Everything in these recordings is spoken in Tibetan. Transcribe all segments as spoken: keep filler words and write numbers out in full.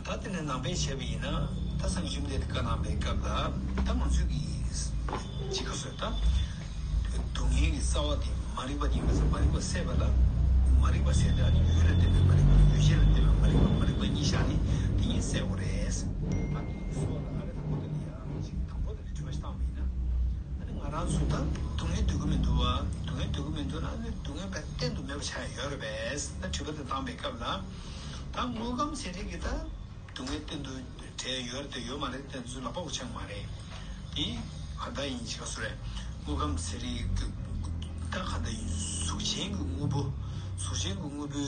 ད་དེ་ནས་ནང་པས་བྱས་པ་ཡིན་ན། ད་སངས་རྒྱས་བཅོམ་ལྡན་འདས་ཀྱིས་བཀའ་གནང་པའི་སྐབས་ལ། ད་ང་ཚོས་ཀྱིས་ཅི་ག་ཟེར། ད་སྡུག་བསྔལ་གྱི་རྩ་བ་དེ་མ་རིག་པ་ཡིན་པ་ཙམ། མ་རིག་པ་བསལ་བ་ལ། མ་རིག་པ་ཟེར་དུས་ཨ་ནི་ཡུལ་ལ་བརྟེན་པའི་མ་རིག་པ། ཡུལ་ཅན་ལ་བརྟེན་པའི་མ་རིག་པ། མ་རིག་པ་གཉིས་བཞག་ནས་དེ་གཉིས་བསལ་དགོས་རེད། ད་དེ་གཉིས་བསལ་བ་ལ་ཨ་རེ་དང་པོ་དེ་ལ་ཡང་ཅིག་དང་པོ་དེ་ལ་དྲི་བ་ཞིག་བཏང་བ་ཡིན་ན། ཨ་ནི་ང་རང་ཚོ་ད་སྡུག་བསྔལ་འདོད་ཀྱི་མི་འདུག་བ། སྡུག་བསྔལ་འདོད་ཀྱི་མི་འདུག་ན་ཨ་ནི་སྡུག་བསྔལ་བས་གཏན་དུ་མེད་པ་ཆགས་ཡོད་རེད་པས། ད་དྲི་བ་དེ་བཏང་པའི་སྐབས་ལ། ད་དངོས་ཁམས་ཚན་རིག་གིས་ད་སྡུག་བསྔལ་གཏན་དུ་བྲལ་ཡོད་རེད་དེ་ཡོད་མ་རེད་དེ་ཚོ་ལབ་པ་ཆགས་མ་རེད། དེ་ག་འདྲ་ཡིན་ཅིག་ག་ཟེར་རེད། དངོས་ཁམས་ཚན་རིག་གི་ད་ག་འདྲ་ཡིན། གཟུགས་ཅན་གྱི་དངོས་པོ། གཟུགས་ཅན་གྱི་དངོས་པོའི་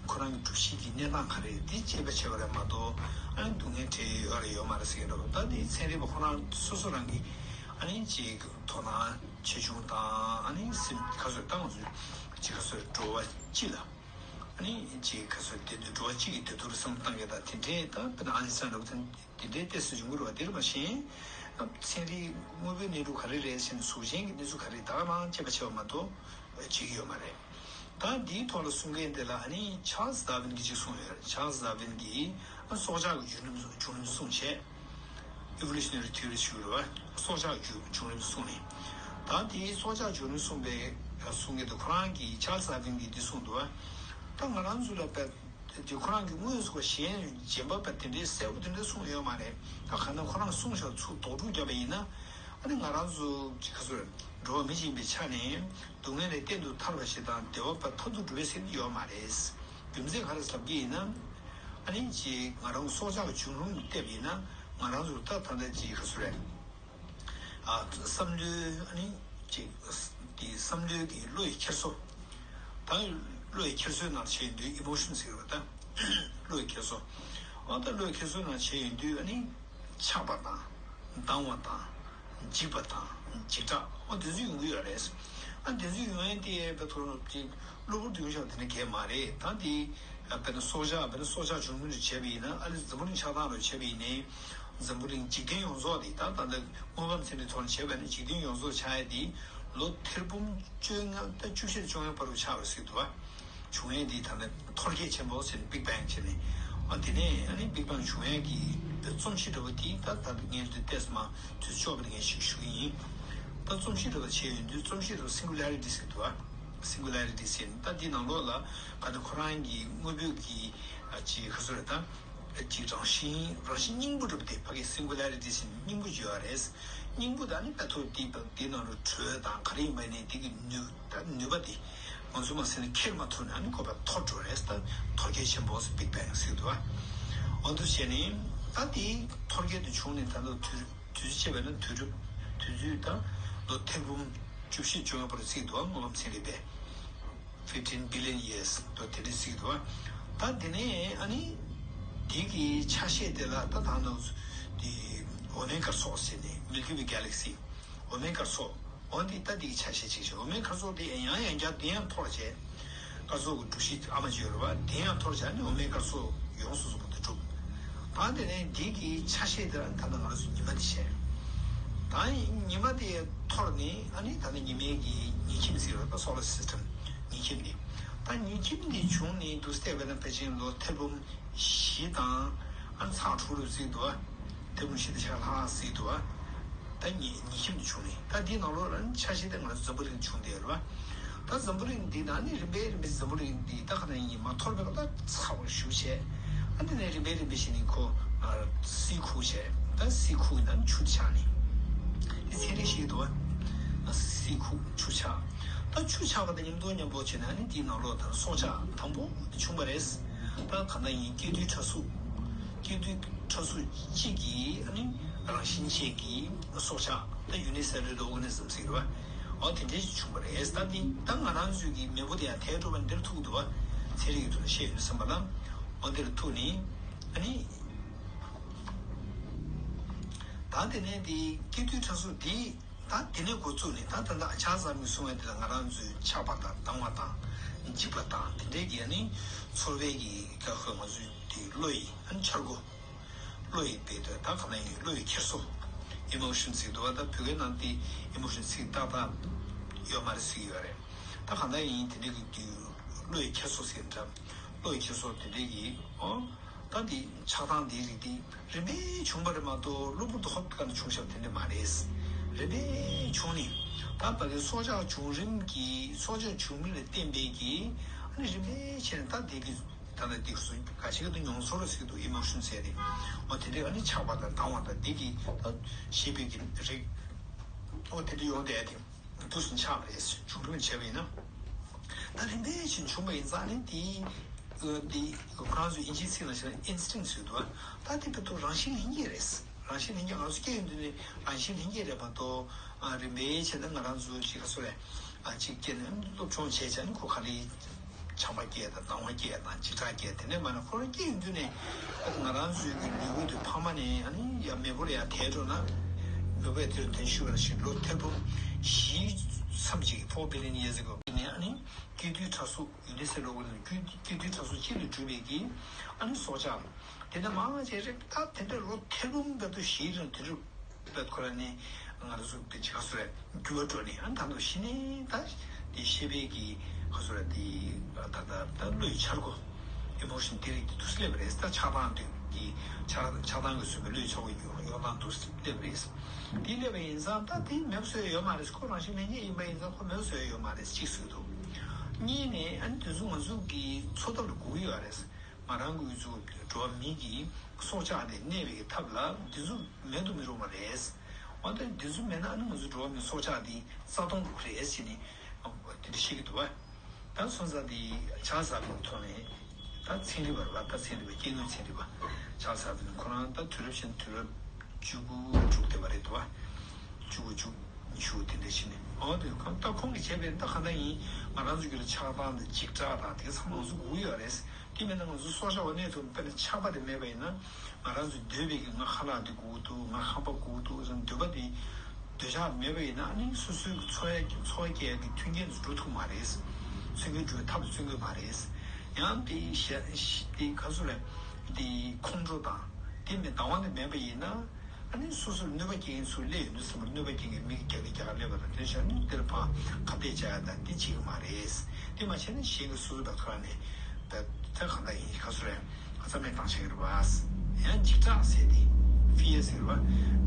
ཁོ་རང་གི་གྲུབ་གཞི་གི་གནས་སྟངས་ག་རེ་རེད་དེ་དཔྱད་པ་བྱས་པ་རེད་མ་གཏོགས། ཨ་ནི་སྡུག་བསྔལ་བྲལ་ཡོད་རེད་ཡོད་མ་རེད་ཟེར་གྱི་འདུག་ད་དེ་ཚན་རིག་པ་ཁོ་རང་སོ་སོ་རང་གིས་ཨ་ནི་ཅིག་དོ་སྣང་ཆེ་ཆུང་དང་། ཨ་ནི་སེམས་ག་ཚོད་བཏང་ཚོད་ཅིག་ག་ཚོད་འགྲོ་བ་སྤྱི་ལ། ཨ་ནི་ཅིག་ག་ཚོད་དེ་དུས་འགྲོ་བ་སྤྱི་གི་བདེ་སྡུག་ལ་བསམ་བློ་བཏང་གི། ད་དེ་འདྲའི་ད་དཔེར་ན་ཨ་ནི་སན་འདྲ་བོ་དེ་འདྲའི་ཏོག་ཙམ་ཡོང་གི་རེད་བ། དེ་རེད་མ་གཞི། ཚན་རིག་དངོས་པོའི་གནས་ལུགས་ག་རེ་རེད་ཟེར་ན་གཟུགས་ཅན་གྱི་གནས་ཚུལ་ག་རེ་ད་ག་རང་དཔྱད་པ་བྱས་པ་མ་གཏོགས་བྱེད་ཀྱི་ཡོད་མ་རེད། ད་འདིའི་ཐོག་ལ་གསུང་མཁན་དེ་ལ་ཨ་ནི་ཆཱལ་སི་ཌར་ཝིན་གྱིས་ཅིག་གསུངས་ཡོད་རེད། ཆཱལ་སི་ཌར་ཝིན་གྱིས་ཨ་སྲོག་ཆགས་ཀྱི་བྱུང་རིམ་བྱུང་རིམ་གསུངས་བྱས། Evolutionary theory ཞུ་རེད་བ། སྲོག་ཆགས་ཀྱི་བྱུང་རིམ་གསུངས་ནས། ད་དེའི་སྲོག་ཆགས་བྱུང་རིམ་གསུངས་པའི་གསུང་མཁན་དེ་ཁོ་རང་གིས། ཆཱལ་སི་ཌར་ཝིན་གྱིས་འདི་གསུངས་འདུག་བ། ད་ང་རང་ཚོ་ལ་དཔེ་དེ་ཁོ་རང་གིས་དངོས་སུ་གཞན་གཞན་པ་དཔེ་དེ་འདྲའི་གསལ་པོ་དེ་འདྲ་གསུངས་ཡོད་མ་རེད། ད་གང་ལྟར་ཁོ་རང་གསུངས་བཞག་ཚུར་དོགས་སྒྲུབ་བརྒྱབ་པ་ཡིན་ན། ཨ་ནི་ང་རང་ཚོ་ག་ཚོད་འགྲོ་བ་མི་ཞིག་ཡིན་པའི་ཆ་ནས་སྡུག་བསྔལ་ལས་གཏན་དུ་ཐར་བ་ཞིག་དང་བདེ་བ་དཔེ་མཐར་ཐུག་འགྲོ་བའི་སྲིད་ཡོད་མ་རེད། རྒྱུ་མཚན་ག་རེ་ལབ་ཀྱི་ཡིན་ན། ཨ་ནི་ཅིག་ང་རང་སྲོག་ཆགས་ཀྱི་བྱུང་རིམ་བལྟས་པ་ཡིན་ན། ང་རང་ཚོ་ད་ད་ལྟ་ཅིག་ག་ཚོད་རེད། ཨ་བསམ་བློའི་ཨ་ནི་ཅིག་དེ་བསམ་བློའི་གི་བློ་ཡི་འཁྱེར་སོ། ད་བློ་ཡི་འཁྱེར་སོའི་ནང་བྱས་ཡོང་དུས་ཨི་མོ་ཤན་ཟེར་བ་ད་བློ་ཡི་འཁྱེར་སོ། འོ་ད་བློ་ཡི་འཁྱེར་སོའི་ནང་བྱས་ཡོང་དུས་ཨ་ནི་ཆགས་པ་དང་། སྡང་བ་དང་། འཇིགས་པ་དང་། འཇིགས་སྐྲག་འོ་དེ་ཚོ་ཡོང་གི་ཡོད་རེད། ཨ་དེ་ཚོ་ཡོང་ཡས་དེ་བས་ཐོག་ཅིག་གློ་བུར་དུ་ཡོང་བཞག་དེ་འདྲ་གས་མ་རེད། ད་དེ་དཔེར་ན་སྲོག་ཆགས། དཔེར་ན་སྲོག་ཆགས་བྱུང་རིམ་དུ་བྱས་པ་ཡིན་ན། ཨ་ནི་འཛམ་བུ་གླིང་ཆགས་སྟངས་རུ་བྱས་པ་ཡིན་ནའི། འཛམ་བུ་གླིང་འཇིག་རྟེན་ཡོངས་རྫོགས་དེ་ད་ད་ལྟ་དངོས་ཁམས་ཚན་རིག་ཐོག་ནས་བྱས་པ་ཡིན་ན། འཇིག་རྟེན་ཡོངས་རྫོགས་ཆགས་ཡས་དེ་ལོ་ཐེར་འབུམ་བཅོ་ལྔ་དང་བཅུ་བཞི་དང་བཅོ་ལྔ་བར་དུ་ཆགས་པ་ཟེར་འདུག་བ། བྱུང་ཡས་འདི་ད་ནི་ཐོར་རྒྱས་ཆེན་པོ་ཟེར་ནས་Big Bang བྱས་ནས། ཨ་དེ་ནས་ཨ་ནི་Big Bang བྱུང་ཡས་ཀྱི་རྩོམ་གཞི་འདྲ་བོ་དེ་ད་ད་ངས་འདི་ཏོག་ཙམ་མ་དུས་ཚོད་ལྕོགས་པ་དེ་ངས་ཞིག་ཞུ་གི་ཡིན། ད་རྩོམ་གཞི་འདྲ་བོ་བྱས་ཡོང་དུས་རྩོམ་གཞི་འདྲ་བོ་Singularity ཟེར་འདུག་ཨ། Singularity ཟེར་ནས་ད་འདི་ནང་ལོགས་ལ་ག་ནི་ཁོ་རང་གི་དངོས་པོའི་གི་ཨ་ཅིག་ག་ཚོད་རེད་ད། ཅིག་རང་བཞིན། རང་བཞིན་སྙིང་པོ་འདྲ་བོ་དེ་ཕ་གི་Singularity ཟེར་ནས་སྙིང་པོ་ཅིག་ཡོད་རེད། སྙིང་པོ་ད་ནི་ད་ཐུག་དེ་དེ་ནང་ལ་དྲོད་དང་ག་རེ་ཡིན་པ་ནས་དེ་གི་ནུས། ད་ནུས་པ་དེ་ང་ཚོ་མ་ཟེར་ན་འཁྱེར་མ་ཐུབ་ན་ནི་ཁོ་པ་ཐོར་འགྲོ་རེད། ད་ཐོར་རྒྱས་ཆེན་པོ་ཟེར་Big Bang ཟེར་འདུག་བ། འོ་འདུག་བྱས་ནས་ད་དེ་ཐོར་རྒྱས་དེ་བྱུང་ནས་ད་ལོ་དུས་དུས་ཚོད་བྱས་པ་ན་དུས་རབས་དུས་ཚོད་ད་ལོ་ཐེར་འབུམ་བཅུ་བཞི་བཅོ་ལྔ་བར་ཟེར་འདུག་བ། དངོས་ཁམས་ཚན་རིག་པས། Fifteen billion years འདུག་དེ་འདྲ་ཟེར་འདུག་བ། ད་དེ་ནས་ཨ་ནི་དེ་གི་ཆ་ཤས་དེ་ལ་ད་ད་ནང་དེ་ཨོ་མེ་གྷ་སྲོག་ཟེར་ནས་Milky Way Galaxy ཨོ་མེ་གྷ་སྲོག་འོ་འདི་ད་འདི་གི་ཆ་ཤས་གཅིག་བྱས། ཨོ་མེ་གྷ་སྲོག་དེ་ཡང་ཡང་བསྐྱར་དེ་ཡང་འཐོར་བྱས། སྐར་ཚོགས་ཀྱི་གྲུ་བཞི་ཨ་མ་གཅིག་ཡོད་རེད་བ། དེ་ཡང་འཐོར་བྱས་ནས་ཨོ་མེ་གྷ་སྲོག་ཡོངས་སུ་རྫོགས་པ་དེ་གྲུབ། ད་དེ་ནས་འདི་གི་ཆ་ཤས་དེ་ལ་ད་ལྟ་ང་རང་ཚོ་ཉི་མ་དེ་བྱས། ད་ཉི་མ་དེ་འཐོར་ནས་ཨ་ནི་ད་ལྟ་ཉི་མའི་གི་ཉི་ཁྱིམ་ཟེར་བ་ད་Solar System ཉི་ཁྱིམ་དེ། ད་ཉི་ཁྱིམ་དེ་བྱུང་ནས་འདུག་བལྟས་པ་ན་ཕལ་ཆེར་ལོ་ཐེར་འབུམ་བཞི་དང་ཨ་ནི་ཚེག་དྲུག་རེ་ཟེར་འདུག་བ། ཐེར་འབུམ་བཞི་དང་ཕྱེད་ཀ་ལྷག་ཟེར་འདུག་བ། ད་ཉི་ཉི་ཁྱིམ་དུ་བྱུང་ནས། ད་འདི་ནང་ལོགས་ལ་ནི་ཆ་ཤས་དེ་ང་ཚོ་འཛམ་བུ་གླིང་བྱུང་བསྡད་ཡོད་རེད་བ། ད་འཛམ་བུ་གླིང་འདི་ནང་ནི་རིམ་པས་རིམ་པས་འཛམ་བུ་གླིང་འདི་ད་ག་ནང་ཡིན་མ་འཐོར་བའི་སྐབས་ད་ཚ་བར་ཞུ་བྱས། ཨ་འདི་ནས་རིམ་པས་རིམ་པས་བྱས་ནས་ཁོ་ཨ་བསིལ་ཁུག་བྱས། ད་བསིལ་ཁུག་ནང་ཆུ་ཆགས་ནས། འདི་ཚན་རིག་ཤེས་འདུག་བ། བསིལ་ཁུག་ཆུ་ཆགས། ད་ཆུ་ཆགས་པ་དང་མཉམ་དུ་མཉམ་པོ་བྱས་ནས་ཨ་ནི་འདིའི་ནང་ལོགས་ད་སྲོག་ཆགས་དང་པོ་བྱུང་བ་རེད། ད་གང་ལྟར་ཡིན་སྐྱེ་དུས་ཕྲ་གཟུགས། སྐྱེ་དུས་ཕྲ་གཟུགས་གཅིག་གི་ཨ་ནི་རང་བཞིན་ཅན་གྱི་སྲོག་ཆགས་ད་unicellular organism ཟེར་བ། འོ་དེ་འདྲའི་ཞིག་བྱུང་བ་རེད། ད་འདི་ད་ང་རང་ཚོའི་གི་མེས་པོ་དེ་ཡང་དེ་འགྲོ་བ་འདིར་ཐུག་འདུག་བ། ཚན་རིག་གི་ཐོག་ནས་བཤད་ཡོད་བསམ་པ་ལ། འོ་འདིར་ཐུག་ནས་ཨ་ནི། ད་དེ་ནས་དེ་སྐྱེ་དུས་ཕྲ་གཟུགས་དེ། ད་དེ་ནས་འགོ་བཙུགས་ནས་ད་ད་ལྟ་ཆགས་ཟག་མི་གསུང་བ་དེ་ལ་ང་རང་ཚོའི་ཆགས་པ་དང་སྡང་བ་དང་འཇིགས་པ་དང་དེ་འདྲའི་གི་ཨ་ནི་ཚོར་བའི་གི་ཀ་ཁོས་ང་ཚོའི་དེ་བློ་ཡི་ཨ་ནི་འཆར་སྒོ། བློ་ཡི་དཔེ་དེ་ད་ག་ནང་ཡིན་བློ་ཡི་འཁྱེར་སོ། emotion ཟེར་འདུག་བ། ད་བོད་སྐད་ནང་དེ་emotion ཚིག་ཏག་ཏག་ཡོད་མ་རེད་ཟེར་གྱི་ཡོད་རེད། ད་ག་ནང་ཡིན་དེ་འདྲའི་གི་དུས་བློ་ཡི་འཁྱེར་སོ་ཟེར་འདྲ། བློ་ཡི་འཁྱེར་སོ་དེ་འདྲའི་གི་ཨོ། ད་འདི་ཆགས་སྡང་འདིའི་རིགས་འདི་རིམ་པས་བྱུང་བ་རེད་མ་གཏོགས་གློ་བུར་དུ་ཧོབ་ཀ་ནས་བྱུང་ཤག་དེ་འདྲ་མ་རེད། རིམ་པས་བྱུང་ནས་ད་ཕ་གི་སྲོག་ཆགས་བྱུང་རིམ་གྱི་སྲོག་ཆགས་བྱུང་མིན་ལ་བརྟེན་པའི་གི་ཨ་ནི་རིམ་པས་བྱས་ནས་ད་འདི་གི་ད་ལྟ་འདི་སུ་ག་ཞིག་གི་མྱོང་ཚོར་ཟེར་གི་འདུག་ཨི་མོ་ཤན་ཟེར་ནས་འོ་དེ་འདྲའི་ཨ་ནི་ཆགས་པ་དང་སྡང་བ་དང་འདི་གི་ད་ཤེས་པའི་གི་རིགས་འོ་དེ་འདྲ་ཡོང་བསྡད་དེ། དུས་སུ་ཆགས་པ་རེད། བྱུང་རིམ་བྱས་པ་ཡིན་ན། ད་རིམ་པས་ཕྱིན་བྱུང་བ་ཡིན་ཙང་ནི་དེའི་དེ་ཁོ་རང་ཚོའི་དབྱིན་ཇིའི་ཚིག་ནང་བཤད་ན་ཨིན་སི་ཊིང་ཊི་ཟེར་འདུག་ད་དེ་བོད་དུ་རང་བཞིན་ལྷན་སྐྱེས་རེད། རང་བཞིན་ལྷན་སྐྱེས་ང་ཚོ་སྐྱེ་ཡོང་དུས་ནི་རང་བཞིན་ལྷན་སྐྱེས་རེད་མ་གཏོགས་རིམ་པས་བྱས་ན་ང་རང་ཚོ་ཅིག་ག་ཚོད་རེད། ཅིག་སྐྱེས་ནས་སློབ་སྦྱོང་བྱས་བྱས་ནི་ཁོ་ག་ལེ། ཆགས་པ་སྐྱེས་དང་སྡང་བ་སྐྱེས་དང་འཇིགས་སྐྲག་སྐྱེས་དེ་འདྲས་མ་ན་ཁོ་རང་སྐྱེ་ཡོང་དུས་ནས་ང་རང་ཚོའི་གི་ལུས་པོ་དེ་ཕ་མ་ནས་ཨ་ནི་ཡ་མེས་པོ་ལ་ཡ་དེད་འགྲོ་ན་མེས་པོས་དེར་དོན་ཞུ་བ་ཞིག་ལོ་ཐེར་འབུམ་བཞི་མཚམས་ཅིག་four billion years ago ནས་ཨ་ནི་སྐྱེ་དུས་ཕྲ་གཟུགས་ཡུ་ནི་སེ་ལོ་གི་ནང་སྐྱེ་དུས་ཕྲ་གཟུགས་གཅིག་ལས་གྲུབ་པའི་གི་ཨ་ནི་སྲོག་ཆགས་དེ་འདྲ་མང་ཆེ་རེད། ད་དེ་འདྲ་ལོ་ཐེར་འབུམ་བར་དུ་བཞིའི་རིང་དུས་རབས། པད་ཁོ་ར་ནི་ང་རང་ཚོ་དེ་ཅི་ག་སུ་རེད་འགྱུར་བ་འགྲོ་ནས་ཨ་ད་དུང་གཞི་ནས་ད་དེ་ཤེས་པའི་གི་ག་སུ་རེད་དེ་ད་ད་ད་བློའི་འཆར་སྒོ་ཨི་མོ་ཤན་དེ་རིགས་དེ་དུས་སླེབས་རེད། ད་ཆགས་སྡང་དེ་གི་ཆགས་ཆགས་སྡང་གི་བཟོད་པའི་བློའི་འཆར་སྒོ་ཡོང་ཡོང་སྟངས་དུས་སླེབས་རེད། དེ་སླེབས་པ་ཡིན་ཙང་ད་དེ་མེད་པ་བཟོས་ཡོད་མ་རེད། ཁོ་རང་བཞིན་ལྷན་སྐྱེས་ཡིན་པ་ཡིན་ཙང་ཁོ་མེད་པ་བཟོས་ཡོད་མ་རེད་གཅིག་ཟེར་འདུག་གཉིས་ནས་ཨ་ནི་དེ་ཚོ་ང་ཚོ་གི་འཚོ་ཐབས་ལ་དགོས་ཀྱི་ཡོད་རེད། ང་རང་གི་ཚོ་འགྲོ་བ་མི་གི་སྲོག་ཆགས་དེ་གནས་པའི་ཐབས་ལ་འདི་ཚོ་མེད་དུ་མི་རུང་བ་རེད། འོ་ད་འདི་ཚོ་མེད་ན་ཨ་ནི་ང་ཚོ་འགྲོ་བ་མི་སྲོག་ཆགས་འདི་རྩ་སྟོང་རེད་ཟེར་ནས་དེ་འདྲ་བཤད་ཀྱི་འདུག་བ། ད་སོང་ཙང་འདི་ཆགས་ཟག་གི་ཐོག་ནས་ད་ཚན་རིག་པ་རེད་བ། ད་ཚན་རིག་པ་སྐྱེ་དངོས་ཚན་རིག་པ་ཆགས་ཟག་འདི་ནི་ཁོ་རང་ད་དུས་རབས་ཕྱིན་དུས་རབས་བཅུ་དགུ་དྲུག་དེ་བ་རེད་འདུག་བ། བཅུ་དགུ་བཅུ་ཉི་ཤུ་དེ་འདྲ་ཕྱིན་ནས་འོ་དེ་ཁོང་ད་ཁོང་གིས་བྱས་པའི་ད་གང་ལྟར་ཡིན་ང་རང་ཚོ་གི་ལ་ཆགས་སྡང་དང་འཇིགས་སྐྲག་དང་དེ་ཚང་མ་ང་ཚོ་དགོས་ཀྱི་ཡོད་རེད། དེ་མིན་ན་ང་ཚོ་སྲོག་ཆགས་འོ་གནས་ཐུབ་དཔེར་ན་ཆགས་པ་དེ་མེད་པ་ཡིན་ན་ང་རང་ཚོ་འདོད་པའི་གི་ང་ཁ་ལག་དེ་དགོས་འདུག་ང་ཁང་པ་དགོས་འདུག་ཟེར་འདོད་པ་དེ་འདོད་ཆགས་མེད་པ་ཡིན་ན་ཨ་ནི་སོ་སོའི་གི་འཚོ་ཡ་གི་འཚོ་བ་སྐྱེལ་ཡ་གི་མཐུན་རྐྱེན་དེ་འགྲོ་ཐུབ་མ་རེད། མཚོན་གྱི་འགྲོ་བའི་ཐབས་མཚོན་གྱི་མ་རེད། ཡང་དེ་ཞེ་དེ་ག་ཚོད་རེད། དེ་ཁོང་ཁྲོ་དང་དེ་མིན་སྡང་བ་དེ་མེད་པ་ཡིན་ན། ཨ་ནི་སོ་སོར་གནོད་པ་སྐྱེལ་མཁན་ཚོ་སླེབས་ཡོང་དུས་ཙམ་པར་གནོད་པ་སྐྱེལ་མཁན་མི་རྒྱ་ལ་རྒྱ་གར་སླེབས་པ་དང་དེ་བྱས་ནས་དེར་ཕར་ཁ་གཏད་བཅག་ཡ་དང་དེ་བྱེད་ཀྱི་མ་རེད། དེ་མ་བྱས་ན་གཞན་གྱི་སོ་སོ་བ་ཁ་ནས་ད་ད་གང་ལྟར་ཡིན་ག་ཚོད་རེད། ཨ་ཚ་མེད་བཏང་བྱེད་ཀྱི་རེད་བ། ཡང་འཇིགས་སྐྲག་ཟེར་དེ་ཕི་ཡ་ཟེར་བ།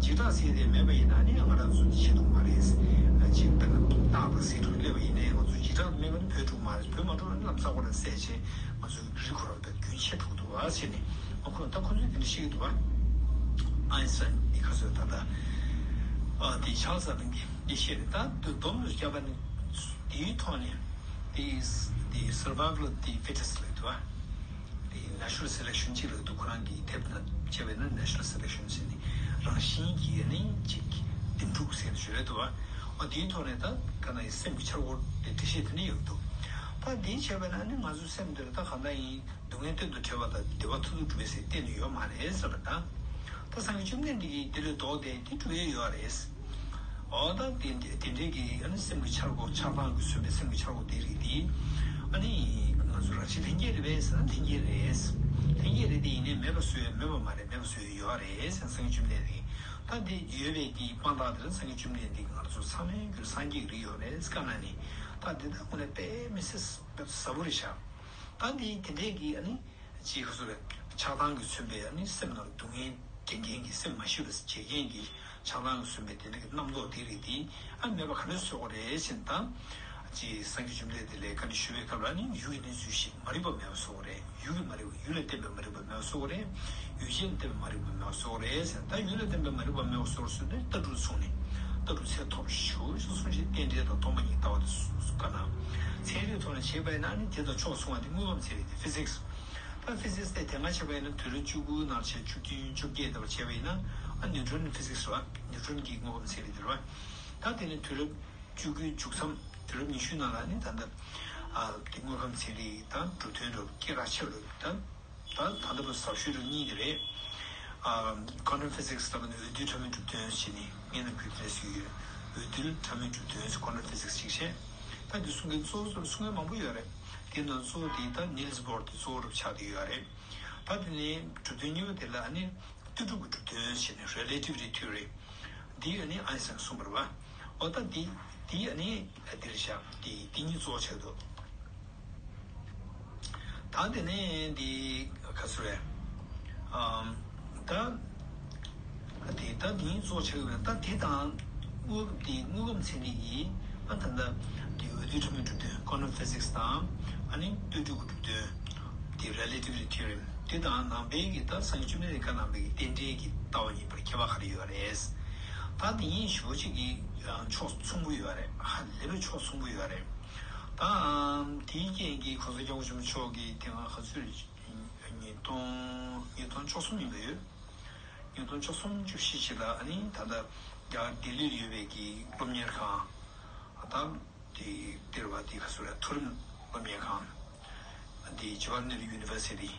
འཇིགས་སྐྲག་ཟེར་དེ་མེད་པ་ཡིན་ན་ནི་ང་རང་ཚོ་བྱེད་ཐུབ་མ་རེད། ཅིག་ད་རྟག་ཏུ་ཟེར་ཐུབ་སླེབས་པ་ཡིན་ནའི་ང་ཚོ་འཇིགས་སྐྲག་མེད་པ་ནི་བོད་འགྲོ་མ་རེད། བོད་མ་འགྲོ་ན་ནི་ལམ་སང་ཁོ་རང་བསད་བྱས་ང་ཚོ་རི་ཁོ་རང་བོད་རྒྱུན་ཆད་འགྲོ་གི་འདུག་བ་ཟེར་ནས། ཨ་ཁོ་ད་ཁོ་ཚོས་དེ་འདྲ་བཤད་ཀྱི་འདུག་བ། ཨའི་སན་ནི་ཁ་སོས་ད་ལྟ་ཨ་དེ་ཆགས་ས་ནང་གི་དེ་བཤད་རེད། ད་དུ་སྡོམ་རུ་བརྒྱབ་པ་ནི་དེའི་ཐོག་ནས་དེ་དེ་survival of the fittest ལབ་འདུག་བ། དེ་natural selection གཅིག་ལབ་འདུག་ཁོ་རང་གིས་དེབ་ནང་བྱས་པས་ན་natural selection ཟེར་ནས་རང་བཞིན་གྱིས་ནི་གཅིག་འདེམས་སྒྲུག་ཟེར་ནས་བརྗོད་རེད་འདུག་བ། ཨ་དེའི་ཐོག་ནས་ད་ག་ན་ཡི་སེམས་ཀྱི་འཆར་སྒོ་དེ་འགྲེལ་བཤད་དེ་འདྲ་ཡོད་འདུག་ད་དེ་བྱས་པས་ན་ནི་ང་ཚོའི་སེམས་འདིར་ད་ག་ན་ཡིན། སྡུག་བསྔལ་གཏན་དུ་བྲལ་བ་དང་བདེ་བ་མཐར་ཐུག་གྲུབ་པའི་ཚེ་གཏན་ནས་ཡོད་མ་རེད་ཟེར་བ་དང་། ད་སངས་རྒྱས་བཅོམ་ལྡན་འདས་ཀྱིས་འདི་ལས་ལྡོག་སྟེ་འདི་གྲུབ་ཡས་ཡོད་རེད། འོ་ད་དེ་དེ་འདྲའི་གི་ཨ་ནི་སེམས་ཀྱི་འཆར་སྒོ་ཆགས་སྡང་གིས་མཚོན་པའི་སེམས་ཀྱི་འཆར་སྒོ་དེ་རིགས་དེ་ཨ་ནི་ང་ཚོ་རང་བཞིན་ལྷན་སྐྱེས་རེད་པས་ཟེར་ན་ལྷན་སྐྱེས་རེད། ལྷན་སྐྱེས་རེད་དེ་ཡིན་ནའི་མེད་པ་བཟོ་ཡས་མེད་པ་མ་རེད། མེད་པ་བཟོ་ཡས་ཡོད་རེད་ཟེར་ན་སངས་རྒྱས་བཅོམ་ལྡན་འདས་ཀྱིས་ད་འདི་ཡོད་པའི་གི་དཔང་རྟགས་དེ་ལ་སངས་རྒྱས་བཅོམ་ལྡན་འདས་ཀྱིས་ང་ཚོ་ཚང་མའི་རྒྱུད་ལ་སངས་རྒྱས་ཀྱི་རིགས་ཡོད་རེད་བཀའ་གནང་ནས་ད་འདི་ད་དངོས་གནས་དཔེ་མི་སྲིད་ཟབ་པོ་རེད་ཤག་ད་འདི་དེ་འདྲའི་གི་ཨ་ནི། ཅེས་ཁ་སོ་རེད། ཆགས་སྡང་གིས་མཚོན་པའི་ཨ་ནི་སེམས་ནང་སྡུག་བསྔལ་སྐྱེ་མཁན་གྱི་སེམས་མ་ཞི་བར་བྱེད་མཁན་གྱི་ཆགས་སྡང་གིས་མཚོན་པའི་དེ་འདྲ་གི་རྣམ་རྟོག་དེ་རིགས་དེ་ཨ་མེད་པ་ག་འདྲ་བཟོ་དགོས་རེད་ཟེར་ན་དང་། ཅེས་སངས་རྒྱས་བཅོམ་ལྡན་འདས་ལས་བཀའ་འདྲི་ཞུ་བའི་སྐབས་ལ་ནི་ཡུལ་གྱི་གནས་ཚུལ་བཞི་མ་རིག་པ་མེད་པ་བཟོ་དགོས་རེད། ཡུལ་གྱི་མ་རིག་པ་ཡུལ་ལས་བརྟེན་པའི་མ་རིག་པ་མེད་པ་བཟོ་དགོས་རེད། ཡུལ་ཅན་ལས་བརྟེན་པའི་མ་རིག་པ་མེད་པ་བཟོ་དགོས་རེད་ཟེར་ན་དང་ཡུལ་ལས་བརྟེན་པའི་མ་རིག་པ་མེད་པ་བཟོ་དགོས་ཟེར་ནས་ལྟ་གྲུབ་གསུངས་ནས་ལྟ་གྲུབ་ཚད་མཐོ་པོ་ཞེ་པོ་ཞིག་གསུངས་ཤིང་རྟེན་འབྲེལ་དང་སྟོང་པ་ཉིད་ལྟ་བ་དེ་བཀའ་གནང་། ཚན་རིག་ཐོག་ནས་བྱས་པ་ཡིན་ན་ནི་དེ་དང་ཕྱོགས་མཚུངས་པ་དེ་དངོས་ཁམས་ཚན་རིག་དེ་ཕི་ཟིག་སི། ད་ཕི་ཟིག་སི་དེ་དེ་སྔ་བྱས་པ་ཡིན་ན་དུས་རབས་བཅུ་དགུ་ནང་བྱས་བཅུ་བདུན་བཅོ་བརྒྱད་དེ་བར་བྱས་པ་ཡིན་ན་ཨ་ནིའུ་ཊོན་ཕི་ཟིག་སི་རེད་བ། ནིའུ་ཊོན་གྱི་དངོས་ཁམས་ཚན་རིག་དེ་རེད་བ། ད་དེ་ནི་དུས་རབས་བཅུ་དགུའི་མཇུག་མཚམས་དུས་རབས་ཉི་ཤུའི་ནང་ལ་ནི་ད་ལྟ་ཨ་དེ་དངོས་ཁམས་ཚན་རིག་དང་གྲུབ་དོན་རབ་སྐད་གྲགས་ཆེ་བ་རེད་ད། ད་ད་ལྟ་བར་ཟབ་ཤོས་རབ་གཉིས་དེ་རེད། ཨ་ཀོན་ཊམ་ཕི་ཟིག་སི་ལབ་ནི་འོད་རྡུལ་ཕྲ་མོའི་གྲུབ་དོན་ཞེས་ནི་ངས་ནམ་རྒྱུན་དེ་ཟེར་གྱི་ཡོད། འོད་རྡུལ་ཕྲ་མོའི་གྲུབ་དོན་ཟེར་ཀོན་ཊམ་ཕི་ཟིག་སི་ཅིག་བཤད། ད་འདི་གསུང་མཁན་གཙོ་བོ་གསུང་མཁན་མང་པོ་ཡོད་རེད། དེ་ནང་གཙོ་བོ་དེ་ད་ནིལ་སི་བོར་དེ་གཙོ་བོ་རུ་ཆགས་བསྡད་ཡོད་རེད། ད་དེ་ནས་གྲུབ་དོན་གཉིས་པ་དེ་ལ་ཨ་ནི་ལྟོས་གྲུབ་ཀྱི་གྲུབ་དོན་ཞེས་ནི་རི་ལེ་ཊི་ཝི་ཊི་ཐི་ཡོ་རི། འདི་ཨ་ནི་ཨའིན་སི་ཊན་གསུངས་པ་རེད་བ། འོ་ད་འདི་འདི་ཨ་ནི་འདིར་བཞག་འདི་འདི་གཉིས་གཙོ་བོ་ཆགས་འདུག་ད་དེ་ནས་འདི་ག་ཚོད་རེད། ཨམ། ད། དེ་ད་དེའི་གཙོ་ཆགས་ཡོད་པས། ད་དེ་དང་། དངོས་དེ་དངོས་ཁམས་ཚན་རིག་གི། ཨ། ད་ལྟ་དེ་འོད་རྡུལ་ཕྲ་མོའི་གྲུབ་དོན། quantum physics དང་། ཨ་ནི་ལྟོས་གྲུབ་ཀྱི་གྲུབ་དོན། དེ་relativity theorem དེ་དང་ནང་པའི་གི། ད་སངས་རྒྱས་བཅོམ་ལྡན་འདས་ཀྱི་ནང་པའི་གི་རྟེན་འབྲེལ་གྱི་ལྟ་བ་གཉིས་བར་ཁྱད་པར་ག་རེ་ཡོད་རེད། ད་དེ་གཉིས་ཞེ་པོ་ཅིག་གི། ཨ། ཕྱོགས་མཚུངས་པོ་ཡོད་རེད། ཧ་ལས་པའི་ཕྱོགས་མཚུངས་པོ་ཡོད་རེད། ད། ཨམ། དེའི་རྐྱེན་གྱིས་གོང་ས་སྐྱབས་མགོན་ཆེན་པོ་མཆོག་གིས་དེ་སྔ་ག་ཚོད་རེད། ཉིས་སྟོང་། ཉིས་སྟོང་བཅུ་གསུམ་ཡིན་པ་ཡོད། ཉིས་སྟོང་བཅུ་གསུམ་བཅུ་བཞི་ཅིག་ལ། ཨ་ནི་ད་ལྟ་རྒྱ་གར་ལྡི་ལིར་ཡོད་པའི་གི་སློབ་གཉེར་ཁང་། ད་དེ་དེར་བ་དེ་ག་ཚོད་རེད། མཐོ་རིམ་སློབ་གཉེར་ཁང་། དེ་Jawaharlal Nehru University།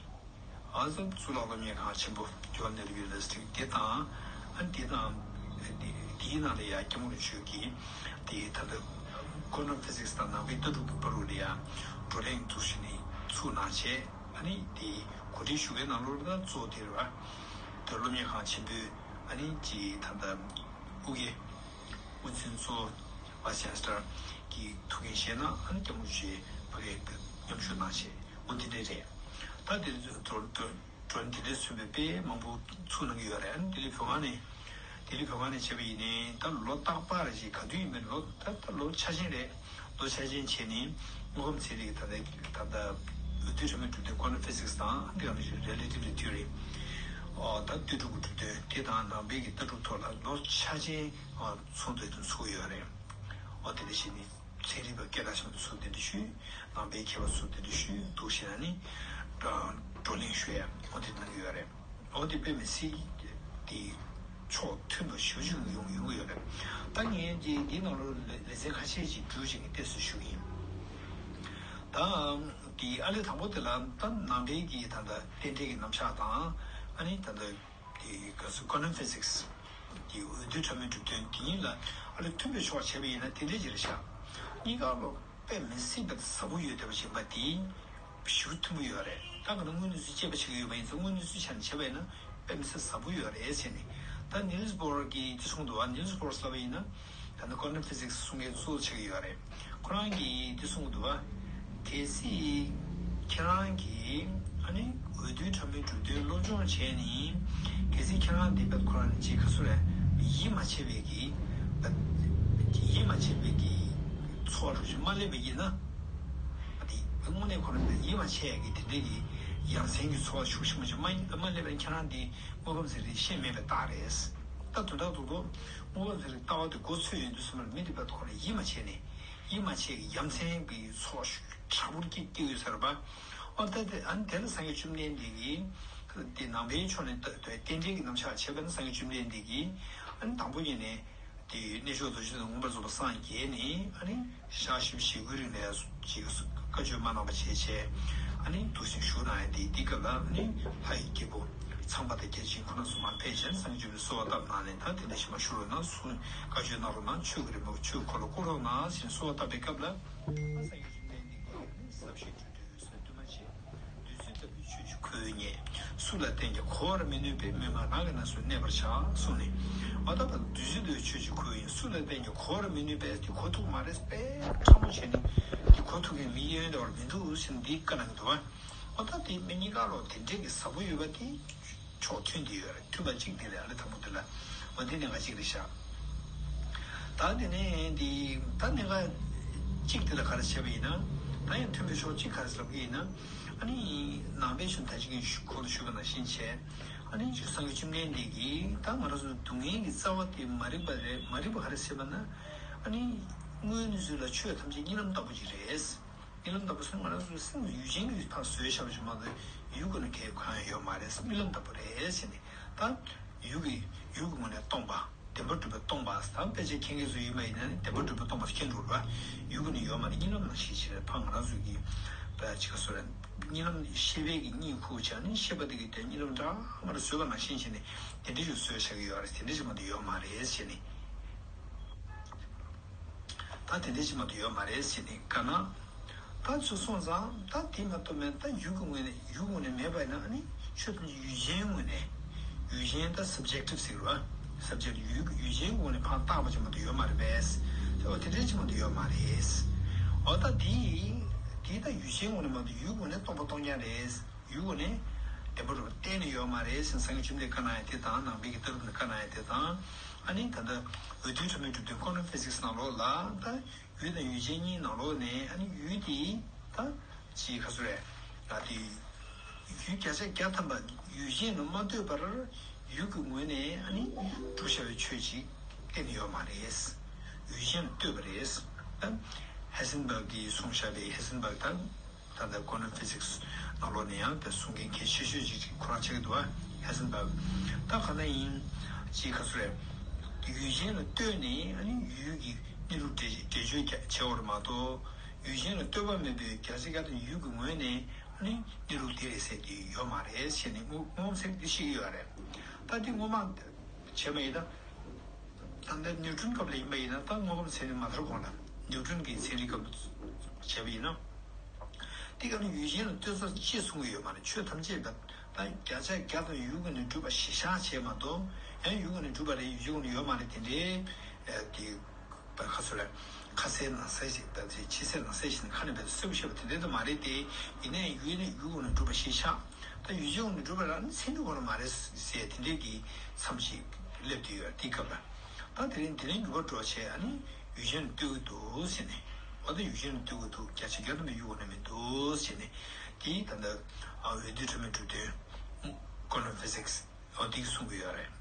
ཨ། གཙུག་ལག་སློབ་གཉེར་ཁང་ཆེན་པོ་Jawaharlal Nehru University དེ་དང་། ཨ། དེ་དང་། དེ་དེའི་ནང་ལ་ཡ་སྐྱབས་མགོན་རིན་པོ་ཆེ་གིས་དེ་ད་ལྟ་quantum physics དང་ནང་པའི་ལྟ་གྲུབ་ཀྱི་བར་རུ་ལ་ཡ་བགྲོ་གླེང་འཛུགས་བྱས་ནས་ཚུགས་གནང་བྱས། ཨ་ནི་དེ་གོ་སྒྲིག་ཞུ་མཁན་ནང་ལོགས་ལ་གཙོ་བོ་དེ་རེད་བ། དེ་སློབ་གཉེར་ཁང་ཆེན་པོའི། ཨ་ནི་ཅིག་ད་ལྟ་ཨུ་གེ་དབུ་འཛིན་གཙོ་བོ་Vice Chancellor གི་ཐུགས་འགན་བཞེས་གནང་། ཨ་ནི་སྐྱབས་མགོན་རིན་པོ་ཆེ་ཕ་གིར་མཉམ་ཞུགས་གནང་བྱས། འོ་དེ་འདྲ་རེད། ད་དེ་ཚོ་དོ་དོ། བགྲོ་གླེང་དེ་འདྲ་མཚོན་པའི་དཔེ་མང་པོ་ཚུགས་གནང་གི་ཡོད་རེད། ཨ་ནི་ལྡི་ལི་བོད་ཁང་ནས། ལྡི་ལི་བོད་ཁང་ནས་བྱས་པ་ཡིན་ནའི། ད་ལོ་རྟག་པར་ཞིག་ག་དུས་ཡིན་པའི་ལོ། ད་ད་ལོ་འཆར་ཅན་རེད། ལོ་འཆར་ཅན་བྱས་ནས་དངོས་ཁམས་ཚན་རིག་ད་ལྟ་ད་ལྟ་འོད་རྡུལ་ཕྲ་མོའི་གྲུབ་དོན། quantum physics དང་། འདི་ག་ནང་བཞིན་relativity theory ཨོ། ད་ལྟོས་གྲུབ་ཀྱི་གྲུབ་དོན་དེ་དང་ནང་པའི་གི་ལྟ་གྲུབ་ཐོག་ལ་ལོ་འཆར་ཅན། ཨོ། ཚོགས་འདུ་དེ་ཚུགས་ཡོད་རེད། ཨོ། དེ་འདྲ་བྱས་ནས། ཚན་རིག་པ་སྐད་གྲགས་ཆེན་པོ་ཚོ་གདན་འདྲེན་ཞུས། ནང་པའི་མཁས་པ་ཚོ་གདན་འདྲེན་ཞུས། འདུག་བྱས་ན་ནི་བགྲོ་གླེང་ཞུ་ཡ། འོ་དེ་གནང་གི་ཡོད་རེད། འོ་དེ་དཔེ་མི་སྲིད་དེ་ཕྱོགས་མཐུན་པ་ཞེ་པོ་ཅིག་ཡོང་ཡོང་གི་ཡོད་རེད། ད་ངས་འདི་འདི་ནང་ལོགས་ལེ་ལེ་ཚན་ཁ་ཤས་ཅིག་བསྡུས་བྱས་ནས་ཏོག་ཙམ་ཞུ་གི་ཡིན། ད་འདི་ཨ་ལས་དང་པོ་དེ་ལ། ད་ནང་པའི་གི་ད་ལྟ་རྟེན་འབྲེལ་གྱི་རྣམ་གཞག་དང་། ཨ་ནི་ད་ལྟ་དེ་ག་ཚོད། quantum physics དེ་འོད་རྡུལ་ཕྲ་མོའི་གྲུབ་དོན་དེ་གཉིས་ལ་ཨ་ལས་མཐུན་པའི་ཕྱོགས་བྱས་པ་ཡིན་ན་དེ་འདྲ་ཅིག་རེད་ཤག་གཉིས་ཀ་ལོ་དཔེ་མི་སྲིད་པའི་ཟབ་པོ་ཡོད་བསྡད་པ་ཞིག་ཡིན་པ་དེ་ཞེ་པོ་མཐུན་པོ་ཡོད་རེད། ད་ག་ནང་དངོས་གནས་ཚུལ་དཔྱད་པ་བྱེད་ཀྱི་ཡོད་པ་ཡིན་ཙང་། དངོས་གནས་ཚུལ་ཆ་ནས་བྱས་པ་ཡིན་ན་དཔེ་མི་སྲིད་ཟབ་པོ་ཡོད་རེད་ཟེར་ནས། ད་Niels Bohr གི་དེ་གསུངས་འདུག་བ། Niels Bohr ཟེར་བ་ཡིན་ན། ད་ནི་quantum physics གསུང་མཁན་གཙོ་བོ་ཆགས་ཀྱི་ཡོད་རེད། ཁོ་རང་གིས་འདི་གསུངས་འདུག་བ། གལ་སྲིད་ཁྱེད་རང་གིས་ཨ་ནི་འོད་རྡུལ་ཕྲ་མོའི་གྲུབ་དོན་སློབ་སྦྱོང་བྱས་ནས། གལ་སྲིད་ཁྱེད་རང་འདི་བད་ཁོ་རང་ཅིག་ག་ཚོད་རེད། ཡིད་མ་ཆེས་པའི་གི་ཡིད་མ་ཆེས་པའི་གི་ཚོར་བ་ཞིག་མ་སླེབས་པ་ཡིན་ན། ཨ་དེ་དངོས་གནས་ཁོ་རང་ཡིད་མ་ཆེས་ཡ་གི་དེ་འདྲའི་གི་ཡ་མཚན་གྱི་ཚོར་བ་ཤུགས་ཆེན་པོ་ཞིག་མ་མ་སླེབས་པ་ཡིན་ན། ཁྱེད་རང་འདི་དངོས་ཁམས་ཚན་རིག་ཤེས་མེད་པའི་རྟགས་རེད། ད་དོན་དག་ཏུ་དངོས་ཁམས་ཚན་རིག་ལྟ་བ་དེ་མགོ་ཚོས་ཡོང་དུས་ཙམ་པར་མི་དེ་བད་ཁོ་རང་ཡིད་མ་ཆེས་ནས། ཡིད་མ་ཆེས་ཀྱི་ཡ་མཚན་གྱི་ཚོར་བ་ཤུགས་དྲག་པོ་སྐྱེ་སྐྱེ་ཡོད་ས་རེད་པ། ཨོ་ད་དེ་ཨ་ནི་དེ་ལ་སངས་རྒྱས་བཅོམ་ལྡན་འདས་ཀྱིས་དེ་ནང་པའི་ཕྱོགས་ནས་ད་དེ་རྟེན་འབྲེལ་གྱི་རྣམ་གཞག་བྱས་པ་ན། སངས་རྒྱས་བཅོམ་ལྡན་འདས་ཀྱིས་ཨ་ནི་དང་པོ་ཉིད་ནས་དེ་གནས་མཆོག་རྡོ་རྗེ་གདན་མངོན་པར་རྫོགས་པར་སངས་རྒྱས་ནས། ཨ་ནི་ཞག་བཞི་བཅུ་ཞེ་དགུའི་རིང་ལ་ཅིག་བཀའ་ཆོས་མ་གནང་བ་བྱས་བྱས། ཨ་ནི་འདུག་སེ་བཞུགས་གནང་ཡ་དེ། དེ་སྐབས་ལ་ཨ་ནི་ལྷ་ཡི་སྐྱེས་བུ་ཚངས་པ་དང་བརྒྱ་བྱིན་ཁོ་རང་ཚོ་མར་ཕེབས་བྱས་ནས་སངས་རྒྱས་བཅོམ་ལྡན་འདས་གསོལ་བ་བཏབ་གནང་ནས། ད་དེ་འདྲ་ཞིག་མ་བཞུགས་རོགས་གནང་གསུངས། བཀའ་ཆོས་གནང་རོགས་གནང་། ཆོས་ཀྱི་རིན་པོ་ཆེ་ཁོ་ལ་བསྐུར་རོགས་གནང་ཟེར་ནས་གསོལ་བ་བཏབ་པའི་སྐབས་ལ། ཨ་སངས་རྒྱས་བཅོམ་ལྡན་འདས་ཀྱིས་ཟབ་ཞི་སྤྲོས་བྲལ་འོད་གསལ་འདུས་མ་བྱས། བདུད་རྩི་ལྟ་བུའི་ཆོས་ཀྱི་ཁོ་བོ་ཉིད། སུ་ལ་བསྟན་ཀྱང་གོ་བར་མི་ནུས་པས། མི་སྨྲ་རང་གི་རྣམ་གསུམ་གནས་པར་བྱ། གསུངས་ནས། འོ་ད་བདུད་རྩི་ལྟ་བུའི་ཆོས་ཀྱི་ཁོ་བོ་ཉིད། སུ་ལ་བསྟན་ཀྱང་གོ་བར་མི་ནུས་པས། དེ་གོ་ཐུབ་མ་རེད། དཔེ་ཕྲ་མོ་བྱས་ནས་དེ་གོ་ཐུབ་མཁན་མི་གཡས་གཡོན་འདྲ་བར་མི་འདུག་ཟེར་ནས་འདི་བཀའ་གནང་གི་འདུག་བ། འོ་ད་དེ་མི་གཉིས་ཀ་ལོ་དེ་འདྲས་ཀྱི་ཟབ་པོ་ཡོད་པ་དེ། ཕྱོགས་མཐུན་དེ་ཡོད་རེད། མཐུན་པ་གཅིག་དེ་རེད། ཨ་ལས་དང་པོ་དེ་ལ། འོ་འདི་གནད་འགག་གཅིག་རེད་ཤག་ད་དེ་ནས་འདི་ད་གནད་འགག་གཅིག་དེ་ལ་ག་རེ་བྱས་པ་ཡིན་ན། ད་ཡང་མཐུན་པའི་ཕྱོགས་གཅིག་ག་རེ་ལབ་ཀྱི་ཡིན་ན། ཨ་ནི་ནང་པའི་ཆོས་ད་ཅི་གིན་གོང་དུ་ཞུས་པ་ནང་བཞིན་བྱས། ཨ་ནི་སངས་རྒྱས་བཅོམ་ལྡན་འདས་ཀྱིས་ད་ང་རང་ཚོ་སྡུག་བསྔལ་གྱི་རྩ་བ་དེ་མ་རིག་པ་རེད། མ་རིག་པ་ག་རེ་ཟེར་བ་ན། ཨ་ནི་དངོས་གནས་ཚུལ་ལ་ཆོས་ཐམས་ཅད་གཉིད་ལམ་ལྟ་བུ་ཅིག་རེད། གཉིད་ལམ་ལྟ་བུ་ཟེར་ན་ང་རང་ཚོའི་སེམས་ཡུལ་ཅན་གྱི་ཕར་བཟོས་བཞག་པ་ཞིག་མ་གཏོགས་ཡུལ་སྒོ་ནས་གང་ཡང་ཡོད་མ་རེད། གཉིད་ལམ་ལྟ་བུ་རེད་ཟེར་ནས། ད་ཡུལ་གྱི་ཡུལ་གྱི་ངོས་ནས་སྟོང་པ། བདེན་པར་གྲུབ་པས་སྟོང་པ། ད་དཔེ་ཆ་མཁྱེན་མཁན་ཚོ་ཡིན་པ་ཡིན་ན་ནི་བདེན་པར་གྲུབ་པས་སྟོང་པ་མཁྱེན་འགྲོ་རེད་པ། ཡུལ་སྒོ་ནས་ཡོད་མ་རེད། གཉིད་ལམ་ནང་བཞིན་ཞིག་རེད། ཕར་ང་རང་ཚོ་གི་པ་ཅི་ག་སོ་རེད། གཉིད་ལམ་ཤེས་པའི་གི་གཉིད་ཁུག་བྱས་ནས་ཤེས་པ་དེ་གི་དེ་གཉིད་ལམ་འདྲ་མ་འདྲ་བཟོས་པ་ནང་བཞིན་བྱས་ནས་དེ་འདྲ་ཞིག་བཟོས་བཞག་གི་ཡོད་རེད། དེ་འདྲ་ཞིག་མ་གཏོགས་ཡོད་མ་རེད་ཟེར་ནས། ད་དེ་འདྲ་ཞིག་མ་གཏོགས་ཡོད་མ་རེད་ཟེར་ནས་བཀའ་གནང་། ད་ཚུར་སོང་ཙང་ད་དེ་མ་གཏོགས་མེད། ད་ཡུལ་གྱི་ངོས་ནས་ཡུལ་ངོས་ནས་མེད་པ་ཡིན་ན། ཨ་ནི་ཆོས་ཐམས་ཅད་ཡུལ་ཅན་ངོས་ནས། ཡུལ་ཅན་ད་subjective ཟེར་བ། subject ཡུལ་ཡུལ་ཅན་ངོས་ནས་ཕར་བཏགས་པ་ཅིག་མ་གཏོགས་ཡོད་མ་རེད་པས། ད་འོ་དེ་འདྲ་ཅིག་མ་གཏོགས་ཡོད་མ་རེད། འོ་ད་དེ་དེ་ད་ཡུལ་ཅན་ངོས་ནས་མ་གཏོགས་ཡུལ་ངོས་ནས་སྟོང་པ་སྟོང་རྐྱང་རེད། ཡུལ་ངོས་ནས་ བདེན་པ་རུ་གཏན་ནས་ཡོད་མ་རེད་ཟེར། སངས་རྒྱས་བཅོམ་ལྡན་བཀའ་གནང་ཡ་དེ་དང་། ནང་པའི་གི་ལྟ་གྲུབ་ནས་བཀའ་གནང་ཡ་དེ་དང་། ཨ་ནི་ད་ལྟ་འོས་བསྡུའི་འཕྲོས་མའི་གྲུབ་དོན་ཀོན་ཊམ་ཕི་ཟིག་སི་ནང་ལོགས་ལ། ད་ཡུལ་དང་ཡུལ་ཅན་གཉིས་ནང་ལོགས་ནས། ཨ་ནི་ཡུལ་དེ་ད་ཅི་ག་ཚོད་རེད། ད་དེ་ཡུལ་བརྒྱ་ཆ་བརྒྱ་ཐམ་པ་ཡུལ་ཅན་དུ་མ་ལྟོས་པར་ཡུལ་གྱི་ངོས་ནས། ཨ་ནི་གྲུབ་བཞག་པའི་ཆོས་ཅིག་གཏན་ནས་ཡོད་མ་རེད། ཡུལ་ཅན་ལ་ལྟོས་པ་རེད། ད་ཧེ་སན་བྷག་གིས་གསུངས་བཞག་པའི། ཧེ་སན་བྷག་དང་ད་ལྟ་ཀོན་ཊམ་ཕི་ཟིག་སི་ནང་ལོགས་ནས་ཡང་དེ་གསུང་མཁན་གལ་ཆེ་ཤོས་ཅིག་ཁོ་རང་ཆགས་ཀྱི་འདུག་པ། ཧེ་སན་བྷག། ད་ག་ན་ཡིན་ཅིག་ག་ཚོད་རེད། ཡུལ་ཅན་ལ་ལྟོས་ནས། ཨ་ནི་ཡུལ་གྱི་གནས་ལུགས་འགྲེལ་འགྲེལ་བརྗོད་བྱས་པ་རེད་མ་གཏོགས། ཡུལ་ཅན་ལ་ལྟོས་པ་མེད་པའི་བརྒྱ་ཆ་བརྒྱ་དང་ཡུལ་གྱི་ངོས་ནས། ཨ་ནི་གནས་ལུགས་འདི་རེད་ཟེར་དེ་ཡོད་མ་རེད་ཟེར་ནས་སྔོན་སྔོན་མ་ཚིག་འདི་བཤད་ཀྱི་ཡོད་རེད། ད་འདི་སྔོན་མ་བྱས་པ་ཡིན་ན། ད་ལྟ་ནིའུ་ཊོན་སྐབས་ལ་ཡིན་པ་ཡིན་ན། ད་དངོས་ཁམས་ཚན་རིག་མ་དར་གོང་ལ་ནིའུ་ཊོན་གྱི་ཚན་རིག་སྐབས་བྱས་པ་ཡིན་ན། དེ་ག་ནི་ཡུལ་ཅན་ལ་ལྟོས་ས་ཅེས་གསུང་གི་ཡོད་མ་རེད། ཆོས་ཐམས་ཅད་པ་ད་བརྒྱ་ཆ་བརྒྱ་དང་ཡུལ་ཀུན་ནས་གྲུབ་པ་ཞེས་བཞག་བྱས་མ་གཏོགས། ཡང་ཡུལ་ཀུན་ནས་གྲུབ་པ་རེད། ཡུལ་ཅན་ཀུན་ནས་ཡོད་མ་རེད། དེ་འདྲའི་དེ་པ་ཁ་ཚོད་ལ་ཁ་གསལ་ནང་གསལ་ཞིག་ད་དེ་ཕྱི་གསལ་ནང་གསལ་ཞིག་ནས་ཁ་ནས་བས་གསལ་པོ་བཤད་པ་དེ་འདྲ་དུ་མ་རེད་དེ། ཡིན་ནའི་ཡུལ་ནས་ཡུལ་ཀུན་ནས་གྲུབ་པ་ཞེས་བཞག་ད་ཡུལ་ཅན་ཀུན་ནས་གྲུབ་པ་རང་ནི་ཚན་རིག་ཀུན་ནས་མ་རེད་ཟེར་དེ་འདྲའི་གི་མཚམས་ཤིག་སླེབས་བསྡད་ཡོད་རེད། དེའི་སྐབས་ལ། ད་དེ་རིང་དེ་རིང་འགྱུར་བ་འགྲོ་བྱས། ཨ་ནི་ཡུལ་ཅན་ལ་ལྟོས་ཀྱི་འདུག་ཟེར་ནས། འོ་ད་ཡུལ་ཅན་ལ་ལྟོས་ཀྱི་འདུག་བརྒྱ་ཆ་བརྒྱ་ཐམ་པའི་ཡུལ་ཀུན་ནས་མི་འདུག་ཟེར་ནས། དེའི་ད་ལྟ་ཨ་འོས་བསྡུའི་འཕྲོས་མའི་གྲུབ་དོན་ཀོན་ཊམ་ཕི་ཟིག་སི། འོ་དེ་གསུང་གི་ཡོད་རེད།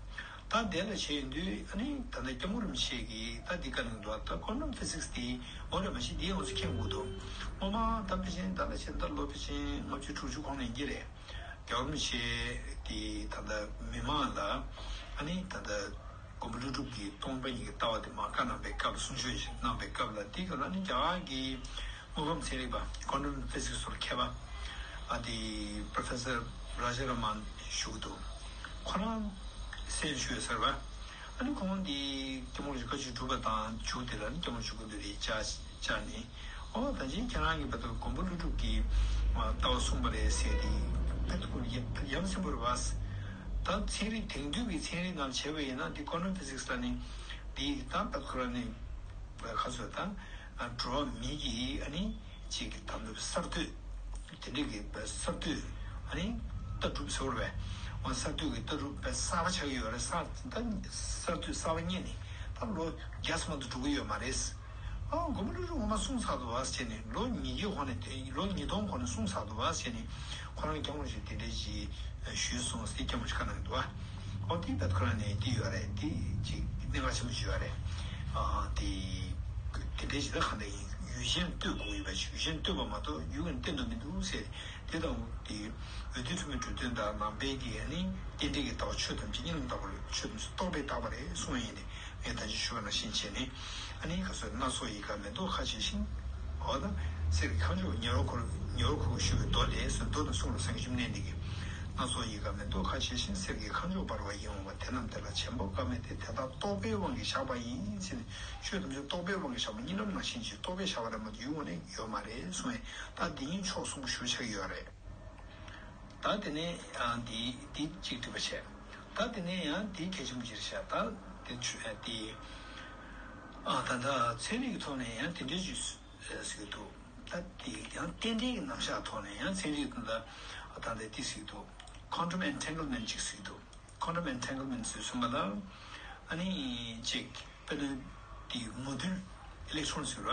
ད་དེ་ལ་བྱས་ཡོང་དུས། ཨ་ནི་ད་ལྟ་སྐྱབས་མགོན་རིན་པོ་ཆེ་གིས་ད་འདི་བཀའ་གནང་འདུག་ད་ཀོན་ཊམ་ཕི་ཟིག་སི་དེ་འོ་རེད་མ་གཞི་དེའི་ངོས་སུ་མཁྱེན་དགོས་འདུག་སྔོན་མ་ད་ཕལ་ཆེར་ད་ལ་བྱས་ད་ལོ་ཕལ་ཆེར་ལྔ་བཅུ་དྲུག་ཅུ་གོང་ནས་ཡིན་གྱི་རེད། རྒྱལ་བ་རིན་པོ་ཆེ་དེ་ད་ལྟ་མི་མང་ལ། ཨ་ནི་ད་ལྟ་མགོན་པོ་ཀླུ་སྒྲུབ་ཀྱི་སྟོང་པ་ཉིད་ཀྱི་ལྟ་བ་དེ་མར་བཀའ་གནང་པའི་སྐབས་ལ། གསུང་ཆོས་ཤིག་གནང་པའི་སྐབས་ལ། དེའི་སྐབས་ལ་ནི་རྒྱ་གར་གྱི་དངོས་ཁམས་ཚན་རིག་པ། ཀོན་ཊམ་ཕི་ཟིག་སི་སོགས་མཁས་པ། ཨ་དེ་པྲོ་ཕེ་སར་ར་ཇ་ར་མན་ཞུ་གི་འདུག་ཁོ་རང་གསན་ཞུས་ཟེར་བ། ཨ་ནི་ཁོང་དེ་སྐྱབས་མགོན་རིན་པོ་ཆེ་བཀའ་ཆོས་སྒྲུབ་པ་དང་མཇུག་དེ་ལ་ནི་སྐྱབས་མགོན་ཆོས་སྐུ་མདུན་རེད་བཅར་བཅར་ནས། ཨོ་ད་ཅི་ཁྱེད་རང་གིས་བར་དུ་མགོན་པོ་ཀླུ་སྒྲུབ་ཀྱི་ལྟ་བ་གསུངས་པ་རེད་ཟེར་དེ། བར་དུ་ཡ་ཡ་མཚན་པོ་རེད་བ། ད་ཚན་རིག་དེང་དུས་ཀྱི་ཚན་རིག་ནང་བྱས་པ་ཡིན་ན། འདི་ཀོན་ཊམ་ཕི་ཟིག་སི་ལ་ནི་འདི་ད་བར་དུ་ཁོ་རང་ནི་ཁ་ཚོད་ད་འགྲོ་བ་མི་གི་ཨ་ནི་ཅིག་གི་དམ་པའི་གསར་གཏོད། དེ་འདྲའི་གི་གསར་གཏོད། ཨ་ནི་ལྟ་གྲུབ་ཟེར་བ་རེད་པས། འོ་གསར་གཏོད་ཀྱི་ལྟ་གྲུབ་དཔེ་གསར་པ་ཆགས་ཀྱི་ཡོད་རེད། གསར་ད་གསར་གཏོད་གསར་པ་རྙེད་ནས་ད་ལོ་བརྒྱ་ཙམ་མ་གཏོགས་འགྲོ་གི་ཡོད་མ་རེད། ཨ་མགོན་པོ་ཀླུ་སྒྲུབ་སྔོན་མ་གསུངས་ཚར་འདུག་བ་ཟེར་ནས། ལོ་ཉིས་བརྒྱའི་གོང་ནས་དེ་ལོ་ཉིས་སྟོང་གོང་ནས་གསུངས་ཚར་འདུག་བ་ཟེར་ནས། ཁོ་རང་སྐྱབས་མགོན་ཞིག་དེ་འདྲའི་ཞིག་ཞུས་སོང་ཟེར་སྐྱབས་མགོན་ཞིག་བཀའ་གནང་གི་འདུག་བ། ཨོ་དེ་བར་དུ་ཁོ་རང་ནས་དེ་ཡོད་རེད། དེ་ཅིག་གནད་འགག་ཆེན་པོ་ཞིག་ཡོད་རེད། ཨ་དེ་དེ་འདྲའི་ཞིག་ད་གང་འདྲ་ཡིན། ཡུལ་གཞན་ལ་ལྟོས་དགོས་ཡོད་པ་ཞིག་ཡུལ་གཞན་ལ་ལྟོས་པ་མ་གཏོགས་ཡུལ་ཀུན་ལ་ལྟོས་འདོད་མི་འདུག་ཟེར། དེ་དང་དེ་འོས་བསྡུའི་འཕྲོས་མའི་གྲུབ་དོན་དང་ནང་པའི་གི་ཨ་ནི་རྟེན་འབྲེལ་གྱི་ལྟ་བ། ཆོས་ཐམས་ཅད་གཉིས་ལམ་ལྟ་བ་རེད། ཆོས་ཐམས་ཅད་རྟོག་པས་བཏགས་པ་རེད་གསུངས་ཡིན་ཏེ། ངས་ད་ཅི་ཞུས་པ་ནང་བཞིན་བྱས་ནས། ཨ་ནི་ཁ་སོ་སྣ་ཚོགས་ཡིད་དགའ་མེ་ཏོག་ཁ་བྱེ་ཞིང་། འོ་ད་གསེར་གྱི་ཁ་མཆོག་ཉེ་བར་འཁོར། ཉེ་བར་འཁོར་ཞུ་བའི་མདོ་ལས་སུ། མདོ་དང་གསུང་རབ་སངས་རྒྱས་བཅོམ་ལྡན་འདས་ཀྱིས། སྣ་ཚོགས་ཡིད་དགའ་མེ་ཏོག་ཁ་བྱེ་ཞིང་། གསེར་གྱི་ཁ་མཆོག་འབར་བ་ཡིད་འོང་བ། དེ་རྣམས་དེ་ལ་བྱིན་པ་དཀའ་མོས་ཏེ། དེ་དག་རྟོག་པའི་དབང་གིས་བཞག་པ་ཡིན་ཟེར་ནས། ཆོས་ཐམས་ཅད་རྟོག་པའི་དབང་གིས་བཞག་པ། གཉིད་ལམ་ནང་བཞིན་གྱི་རྟོག་པས་བཞག་པ་རེད་མ་གཏོགས་ཡུལ་དངོས་ནས་ཡོད་མ་རེད་གསུངས་པས། ད་འདི་ཉིད་ཕྱོགས་གསུམ་པོ་ཞུ་ཆགས་ཡོད་རེད། ད་དེ་ནས་ཡང་འདི་འདི་གཅིག་འགྲིག་པ་བྱས། ད་དེ་ནས་ཡང་འདི་གལ་ཆེན་པོ་ཅིག་རེད་ཤག་ད་དེ་ཆུ་ཨ་དེ་ཨ་ད་ད་ཚན་རིག་གི་ཐོག་ནས་ཡང་དེ་འདྲའི་ཅིག་ཟེར་གི་འདུག་ད་དེ་ཡང་རྟེན་འབྲེལ་གྱི་རྣམ་གཞག་ཐོག་ནས་ཡང་ཚན་རིག་ད་ད་ད་ལྟ་དེ་ཟེར་གི་འདུག quantum entanglement ཅིག་ཟེར་གི་འདུག quantum entanglement ཟེར་གསུངས་པ་ལ། ཨ་ནི་ཅིག་དཔེར་ན་དེ་ངོ་རྡུལ། ཨི་ལེག་ཊོན་ཟེར་བ།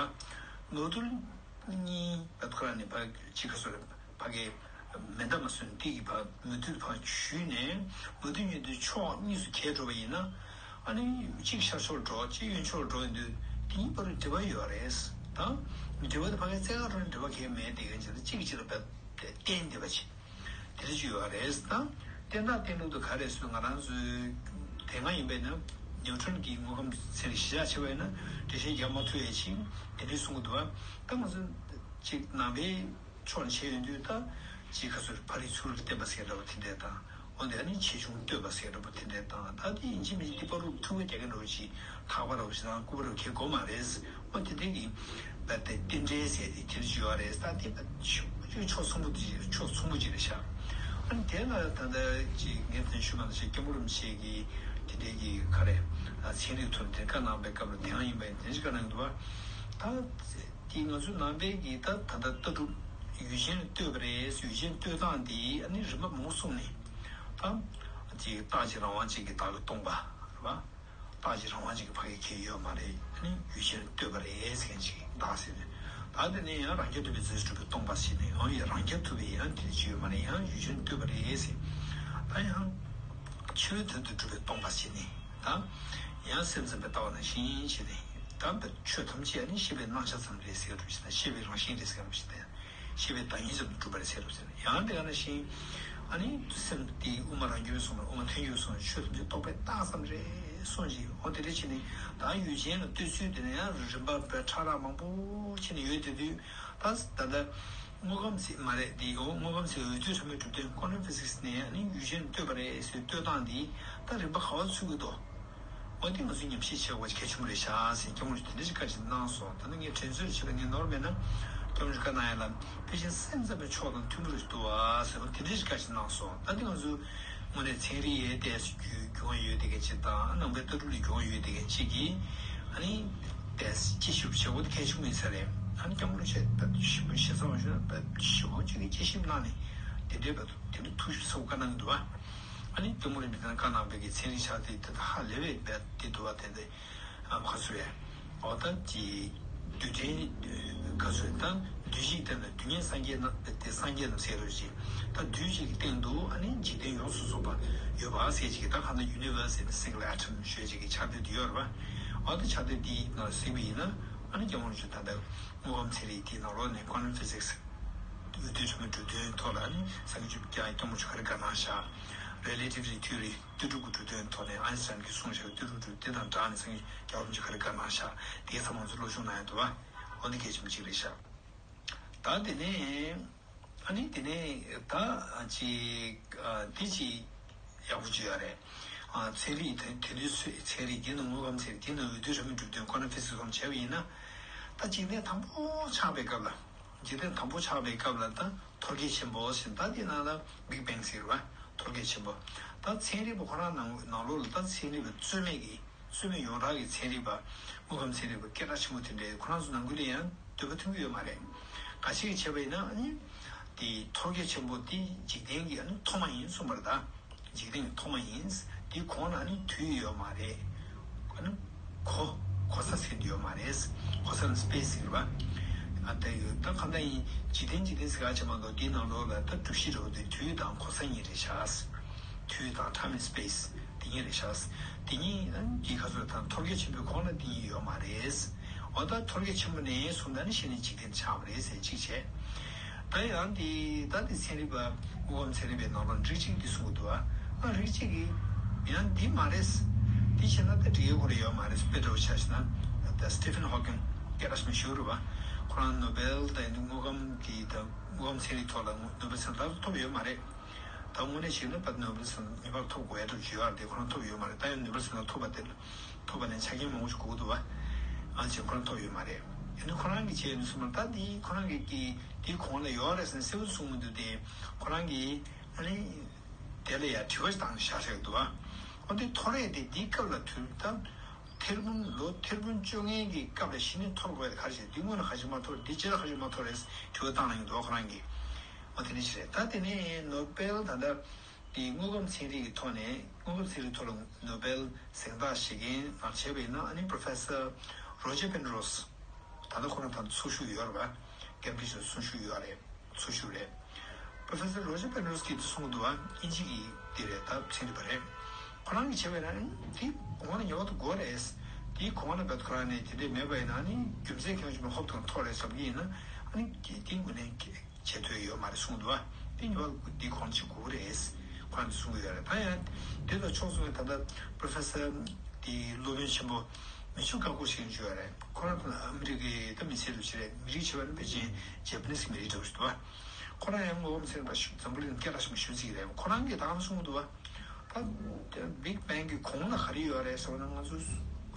ངོ་རྡུལ་གཉིས་བར་དུ་ཁ་ནས་ཕ་ཅིག་ཁ་སོ་རེད། ཕ་གི་མེ་མདའ་མ་སོན་དེ་གི་ཕ་ངོ་རྡུལ་ཕ་ཞུས་ནས། ངོ་རྡུལ་གཉིས་དེ་ཕྱོགས་གཉིས་སུ་གྱེས་འགྲོ་བ་ཡིན་ན། ཨ་ནི་གཅིག་ཤར་ཕྱོགས་འགྲོ། གཅིག་གཡོན་ཕྱོགས་འགྲོ་ཡིན་དུས། དེ་གཉིས་བར་དུ་འབྲེལ་བ་ཡོད་རེད། ད་འབྲེལ་བ་དེ་ཕ་གི་རྩེ་ག་འགྲོ་ནས་འབྲེལ་བ་གང་ཡང་མེད། དེ་ག་ཅིག་ལ་གཅིག་གཅིག་ལ་བརྟེན་བསྡད་པ་ཅིག་དེ་འདྲ་ཅིག་ཡོད་རེད། ད་བསྟན་བདག་བསྟན་ལུགས་དེ་ག་རེ་ཟེར། ང་རང་ཚོའི་དེ་སྔ་ཡིན་པས་ན་ནིའུ་ཊོན་གྱི་དངོས་ཁམས་ཚན་རིག་གཞི་བཞག་བྱས་པ་ཡིན་ན་འགྲེལ་བཤད་རྒྱག་མ་ཐུབ་ཡས་ཅིག་དེ་འདྲ་གསུང་གི་འདུག་བ། ད་ང་ཚོ་ཅིག་ནང་པའི་ཕྱོགས་ནས་བྱས་ཡོང་དུས། ད་ཅིག་ཁ་སོ་ཕ་རི་ཚུར་བསྟན་པ་ཟེར་འདྲ་བོ་དེ་འདྲས་དང་། འོ་དེ་ནི་ཆེ་ཆུང་བསྟོད་པ་ཟེར་འདྲ་བོ་དེ་འདྲས་དང་། ད་དེ་ཡིན་གཅིག་མིན་གཅིག་དེ་བར་དུ་ཐུག་པ་རྒྱག་མཁན་འདྲ་བོ་ཅིག་ཐག་པ་འདྲ་བོ་ཅིག་དང་སྐུད་པ་འདྲ་བོ་གང་དགོས་མ་རེད། འོ་དེ་འདྲས་ཀྱི་ད་ལྟ་རྟེན་འབྲེལ་ཟེར་དེ་དེ་འདྲ་ཅིག་ཡོད་རེད། ད་དེ་ཕྱོགས་ཕྱོགས་ཕྱོགས་མཚུངས་པོ་དེ་ཕྱོགས་མཚུངས་པོ་ཅིག་རེད་ཤག་ཨ་ནི་དེ་ལ་ད་ལྟ་ཅིག་ངས་དེ་ཞུས་པ་ནང་བཞིན་སྐྱབས་མགོན་རིན་པོ་ཆེ་གིས་དེ་འདྲས་ཀྱི་ག་རེ་ཚན་རིག་ཐོག་ནས་དེ་བཀའ་གནང་པའི་སྐབས་ལ། དེ་ཡང་ཡིན་པ་ཡིན། དེ་འདྲ་ཅིག་བཀའ་གནང་གི་འདུག་བ། ད་དེ་ང་ཚོའི་ནང་པའི་གི་ད་ད་ལྟ་ལྟ་གྲུབ་ ཡུལ་ཅན་ལ་ལྟོས་པ་རེད། ཡུལ་ཅན་ལྟོས་སྟངས་དེ་ཨ་ནི་རིམ་པ་མང་པོ་གསུངས་ནས། ད་ཅིག་རྟག་གཅིག་རང་དབང་ཅིག་གིས་བདག་ལ་སྟོང་པ་རེད་པ། རྟག་གཅིག་རང་དབང་ཅིག་གིས་ཕ་གི་ཁྱེར་ཡོད་མ་རེད། ཨ་ནི་ཡུལ་ཅན་ལ་ལྟོས་པ་རེད་ཟེར་མཁན་ཅིག་བདག་ཟེར་ནས། ད་དེ་ནས་ཡང་རང་རྐྱ་ཐུབ་པའི་རྫས་སུ་གྲུབ་པའི་སྟོང་པ་ཟེར་ནས། ཡང་ཡང་རང་རྐྱ་ཐུབ་པའི་ཡང་དེ་ཅི་ཡོད་མ་རེད། ཡང་ཡུལ་ཅན་ལ་ལྟོས་པ་རེད་ཟེར། ད་ཡང་ཆོས་དོན་དུ་གྲུབ་པའི་སྟོང་པ་ཟེར་ནས། ད་ཡང་སེམས་ཙམ་པས་ལྟ་བ་ནང་བཞིན་བྱས་ནས། ད་ཆོས་ཐམས་ཅད་ནི་ཤེས་པའི་རྣམ་གཞག་ཙམ་རེད་ཟེར་གྱི་འདུག་ཟེར་ན། ཤེས་པའི་རང་བཞིན་རེད་ཟེར་གྱི་འདུག་ཟེར་ན། ཤེས་པའི་བདག་ཉིད་ཙམ་དུ་གྲུབ་པ་རེད་ཟེར་གྱི་འདུག་ཟེར་ན། ཡང་དེ་ག་ནང་བཞིན་ཨ་ནི་སེམས་དེ་དབུ་མ་རང་རྒྱུད་པས་གསུངས་པ། དབུ་མ་ཐལ་འགྱུར་གསུངས་པ། ཆོས་ཐམས་ཅད་རྟོག་པས་བཏགས་ཙམ་རེད་གསུངས་ཤིང་། འོ་དེ་འདྲ་བྱས་ནས་ད་ཡུལ་ཅན་ལ་ལྟོས་ཚུལ་དེ་ནི་ཡང་རིམ་པ་བས་ཕྲ་རགས་མང་པོ་བྱས་ནས་ཡོད་དེ་དུས། ད་ད་ལྟ་དངོས་ཁམས་ཟེར་མ་རེད་དེ། འོ་དངོས་ཁམས་ཟེར་འོད་རྡུལ་ཕྲ་མོའི་གྲུབ་དོན་quantum physics ནས་ནི་ཡུལ་ཅན་ལ་ལྟོས་པ་རེད་ཟེར་ལྟོས་སྟངས་འདི་ད་རིམ་པ་ག་བ་ཚུད་ཀྱི་འདུག་འོ་དེ་ང་ཚོས་ཉམས་ཞིབ་བྱེད་དགོས་པ་གལ་ཆེན་པོ་རེད་ཤག་ཟེར་སྐྱབས་མགོན་མཆོག་དེ་འདྲ་ཞིག་བཀའ་ཅིག་གནང་སོང་། ད་ནི་ངས་དྲན་གསོ་བྱེད་པ་ངས་ནོར་མེད་ན། སྐྱབས་མགོན་མཆོག་བཀའ་གནང་ཡ་ལ། ཕལ་ཆེར་སེམས་ཙམ་པའི་ཕྱོགས་དང་མཐུན་པོ་རེད་འདུག་བ་ཟེར་བ་དེ་འདྲ་ཞིག་བཀའ་ཅིག་གནང་སོང་། ད་ནི་ང་ཚོ་དངོས་གནས་ཚན་རིག་ཡས་ཏོག་ཙམ་རྒྱུས་ཡོད་བསྡད་མཁན་ཅིག་དང་། ནང་པའི་ལྟ་གྲུབ་ལ་རྒྱུས་ཡོད་བསྡད་མཁན་ཅིག་གིས་ཨ་ནི་ཏོག་ཙམ་དཔྱད་ཞིབ་བྱེད་དགོས་དེ་གལ་ཆེན་པོ་ཡིན་ས་རེད། ཨ་ནི་སྐྱབས་མགོན་རིན་པོ་ཆེ་ད་ཞིབ་པོ་ཞེ་ས་མ་ཞུ་ན་ད་ཞིབ་པོ་ཅིག་གིས་དཔྱད་ཞིབ་གནང་ནས་དེ་འདྲའི་བར་དུ་དེ་འདྲ་ཐུགས་ཞིབ་ཚ་པོ་བཀའ་གནང་གི་འདུག་བ། ཨ་ནི་སྐྱབས་མགོན་རིན་པོ་ཆེ་བཀའ་གནང་བའི་གི་ཚན་རིག་ཕྱག་དེབ་དེ་དག་ཧ་ལས་པའི་རྦད་དེ་འདུག་བ། དེ་འདྲ་ཨ་ག་ཚོད་རེད། འོ་ད་ཀྱི་རྡུལ་ཕྲན་ག་ཚོད་ད་རྡུལ་གཅིག་སྟེང་ན་རྡུལ་སྙེད་སངས་རྒྱས་རྣམས་ཏེ། སངས་རྒྱས་རྣམས་ཟེར་རོ་ཅིག་ད་རྡུལ་གཅིག་གི་སྟེང་དུ་ཨ་ནི་འཇིག་རྟེན་ཡོངས་སུ་རྫོགས་པ་ཡོད་པ་ཟེར་ཅིག་ད་གང་ལྟར་universe in a single atom ཞུ་ཅིག་གི་ཕྱག་དེབ་དེ་ཡོད་རེད་པ། འོ་ད་ཕྱག་དེབ་དེའི་ནང་གཟིགས་པ་ཡིན་ན། ཨ་ནི་སྐྱབས་མགོན་རིན་པོ་ཆེ་ད་ལྟ་དངོས་ཁམས་ཚན་རིག་དེའི་ནང་ལོགས་ནས་quantum physics འོད་རྡུལ་ཕྲ་མོའི་གྲུབ་དོན་ཐོག་ལ་ཨ་ནི་སངས་རྒྱས་བཅོམ་ལྡན་འདས་ཀྱིས་ག་རེ་བཀའ་གནང་བཞག relativity theory ལྟོས་གྲུབ་ཀྱི་གྲུབ་དོན་ཐོག་ནས་ཨའིན་སི་ཊའིན་གྱིས་གསུངས་བཞག་པའི་ལྟོས་གྲུབ་གྲུབ་དེ་དང་སྦྲགས་ནས་སངས་རྒྱས་སྐྱབས་མགོན་རིན་པོ་ཆེས་ག་རེ་བཀའ་གནང་བཞག་དེའི་ཚང་མ་ཚོ་སློབ་སྦྱོང་གནང་ཡ་འདུག་བ། འོ་འདི་གལ་ཆེན་པོ་གཅིག་རེད་ཤག་ད་དེ་ནས་ཨ་ནི་དེ་ནས་ད་ཅིག་འདི་ཅིག་ཡག་པོ་ཅིག་ཡོད་རེད། ཚན་རིག་དེ་དེ་དུས་ཚོད་ཚན་རིག་འདི་ནི་དངོས་ཁམས་ཚན་རིག་འདི་ནི་འོད་རྡུལ་ཕྲ་མོའི་གྲུབ་དོན་quantum physics སོགས་བྱས་པ་ཡིན་ན། ད་འཇིག་རྟེན་དང་པོ་ཆགས་པའི་སྐབས་ལ། འཇིག་རྟེན་དང་པོ་ཆགས་པའི་སྐབས་ལ་ད་ཐོལ་རྒྱལ་ཆེན་པོ་ཟེར། ད་དེ་ནང་ལ་Big Bang ཟེར་བ། ཐོལ་རྒྱལ་ཆེན་པོ། ད་ཚན་རིག་པ་ཁོ་རང་ནང་ནང་ལོགས་ལ་ད་ཚན་རིག་པ་རྩོད་མེད་ཀྱི་རྩོད་མེད་ཡོངས་གྲགས་ཀྱི་ཚན་རིག་པ། དངོས་ཁམས་ཚན་རིག་པ་སྐད་གྲགས་ཆེན་པོ་དེ་འདྲའི་ཁོ་རང་ཚོ་ནང་ཁུལ་ལ་ཡང་འདོད་པ་མཐུན་གྱི་ཡོད་མ་རེད། ག་ཅི་བྱས་པ་ཡིན་ན་ཨ་ནི། དེ་ཐོལ་རྒྱལ་ཆེན་པོ་དེ་འཇིག་རྟེན་གྱི་ཨ་ནི་ཐོག་མ་ཡིན་གསུངས་པ་རེད་ད། འཇིག་རྟེན་གྱི་ཐོག་མ་ཡིན། དེའི་གོང་ལ་ཨ་ནི་དུས་ཡོད་མ་རེད། ཨ་ནི་གོ། གོ་ས་ཟེར་གྱི་ཡོད་མ་རེད། གོ་ས་ནི་space ཟེར་བ། ཨ་ད་ཡོད་ད་གང་ལྟར་ཡིན། འཇིག་རྟེན་འཇིག་རྟེན་ཟེར་ག་ཅིག་མ་གཏོགས་དེའི་ནང་ལོགས་ལ་ད་གྲུ་བཞི་འདྲ་བོ་དེ་དུས་དང་གོ་ས་གཉིས་རེད་ཤག་དུས་དང་time and space དེ་གཉིས་རེད་ཤག་དེ་གཉིས་ཨ་ནི་ག་ཚོད་དང་ཐོལ་རྒྱལ་ཆེན་པོའི་གོང་ལ་དེ་གཉིས་ཡོད་མ་རེད། འོ་ད་ཐོལ་རྒྱལ་ཆེན་པོ་ནས་བཟུང་ད་ནི་གཞི་ནས་འཇིག་རྟེན་ཆགས་པ་རེད་ཟེར་གཅིག་བྱས། ད་ཡང་དེ་ད་དེ་ཚན་རིག་པ་དངོས་ཁམས་ཚན་རིག་པའི་ནང་ལ་རིགས་གཅིག་འདི་གསུང་གི་འདུག་ཨ། ཨ་རིགས་གཅིག་གིས་ཡང་འདི་མ་རེད། འདི་བྱས་ན་ད་འགྲིག་ཡོད་ཁོ་རེ་ཡོད་མ་རེད། དཔེ་འདྲ་བོ་ཆ་བཞག་ན་ད་Stephen Hawking སྐད་གྲགས་ཆེན་པོ་ཞིག་རེད་བ། ཁོ་རང་ནོ་བེལ་ད་ཡིན་དུས་དངོས་ཁམས་ཀྱི་ད་དངོས་ཁམས་ཚན་རིག་ཐོག་ལ་ནོ་བེལ་གཟེངས་རྟགས་ཐོབ་ཡོད་མ་རེད། ད་དངོས་གནས་བྱས་ན་ད་ནོ་བེལ་གཟེངས་ངེས་པར་ཐོབ་དགོས་ཡ་འདྲ་བོ་ཅིག་ཡོད་རེད་དེ། ཁོ་རང་ཐོབ་ཡོད་མ་རེད། ད་ཡང་ནོ་བེལ་གཟེངས་རྟགས་ཐོབ་པ་དེ་ལ། ཐོབ་པ་ནས་ཆ་རྐྱེན་མང་པོ་ཞིག་དགོས་ཀྱི་འདུག་བ། ཨ་ཅེ་ཁོ་རང་ཐོབ་ཡོད་མ་རེད། ཡིན་ནའི་ཁོ་རང་གིས་བྱས་ཡོད་ནི་སོང་ན་ད་འདི་ཁོ་རང་གི་གི་འདིའི་གོང་ལ་ཡོད་རེད་ཟེར་ནས་གསལ་པོ་གསུངས་མི་འདུག་སྟེ། ཁོ་རང་གིས་ཨ་ནི་དེ་ལ་ཡ་དྲི་བ་ཞིག་བཏང་བཞག་ཟེར་གྱི་འདུག་བ། འོ་འདི་ཐོ་རེ་དེ་འདིའི་སྐབས་ལ་དུས་ད་ཐེར་འབུམ་ལོ་ཐེར་འབུམ་བཅོ་ལྔའི་གི་སྐབས་ལ་གཞི་ནས་ཐོར་དགོས་ཡ་དེ་ག་རེ་བྱས། འདི་སྔོན་ལ་ག་ཞིག་མ་ཐོར། འདི་རྗེས་ལ་ག་ཞིག་མ་ཐོར་རེད་དྲི་བ་བཏང་གནང་གི་འདུག་བ་ཁོ་རང་གིས། འོ་དེ་འདྲ་ཞིག་རེད། ད་དེ་ནས་ནོ་བེལ་ད་ལྟ། དེའི་དངོས་ཁམས་ཚན་རིག་གི་ཐོག་ནས་དངོས་ཁམས་ཚན་རིག་ཐོག་ལ་ནོ་བེལ་གཟེངས་རྟགས་བཞེས་མཁན་ནང་བྱས་པ་ཡིན་ན་ཨ་ནི་Professor Roger Penrose ད་ལྟ་ཁོ་རང་ད་ཚོགས་ཞུགས་ཡོད་རེད་པ། Cambridge ལ་ཚོགས་ཞུགས་ཡོད་རེད། ཚོགས་ཞུགས་རེད། Professor Roger Penrose གིས་འདི་གསུངས་འདུག་བ། དབྱིན་ཇི་གི་འདི་རེད། ད་ཚན་རིག་པ་རེད། ཁོ་རང་གིས་བྱས་པ་ཡིན་ན་ཨ་ནི་དེ་གོང་ལ་ངེས་པར་དུ་དགོས་རེད། དེའི་གོང་ལ་བེད་ཁོ་རང་ནས་དེ་འདྲས་མེད་པ་ཡིན་ན་ཨ་ནི་རྒྱུ་མཚན་གང་ཞིག་མ་ཧོབ་ཐོག་ཐོག་རེད་བསམ་གྱི་ཡིན་ན་ཨ་ནི་དེའི་ངོས་ནས། བྱེད་ཐུབ་ཡོད་མ་རེད་གསུངས་འདུག་བ། དེ་ཉེ་བར་འདི་གོང་ཅིག་དགོས་རེད། ཁོ་རང་ཚོས་གསུང་གི་ཡོད་རེད། ད་ཡང་དེ་དང་ཕྱོགས་མཚུངས་པའི་ད་ལྟ་Professor དེ་སློབ་དཔོན་ཆེན་པོ་མི་ཆོས་བཀའ་བསྒོ་ཞིག་བྱོས་ཡོད་རེད། ཁོ་རང་ད་ཨ་མི་རི་ཀའི་ད་མི་སེར་དུ་བྱེད་རེད། མི་རིགས་བྱེད་པ་ནི་པེ་ཅིན་Japanese མི་རིགས་འདྲ་བོ་ཞིག་འདུག་བ། ཁོ་རང་ཡང་དངོས་ཁམས་ཚན་རིག་པ་ཞིག་འཛམ་བུ་གླིང་སྐད་གྲགས་ཆེན་པོ་ཞིག་ཅིག་རེད། ཁོ་རང་གིས་ད་ག་རང་གསུངས་འདུག་བ། ད་Big Bang གི་གོང་ལ་ག་རེ་ཡོད་རེད་ཟེར་བ་ན་ང་ཚོ་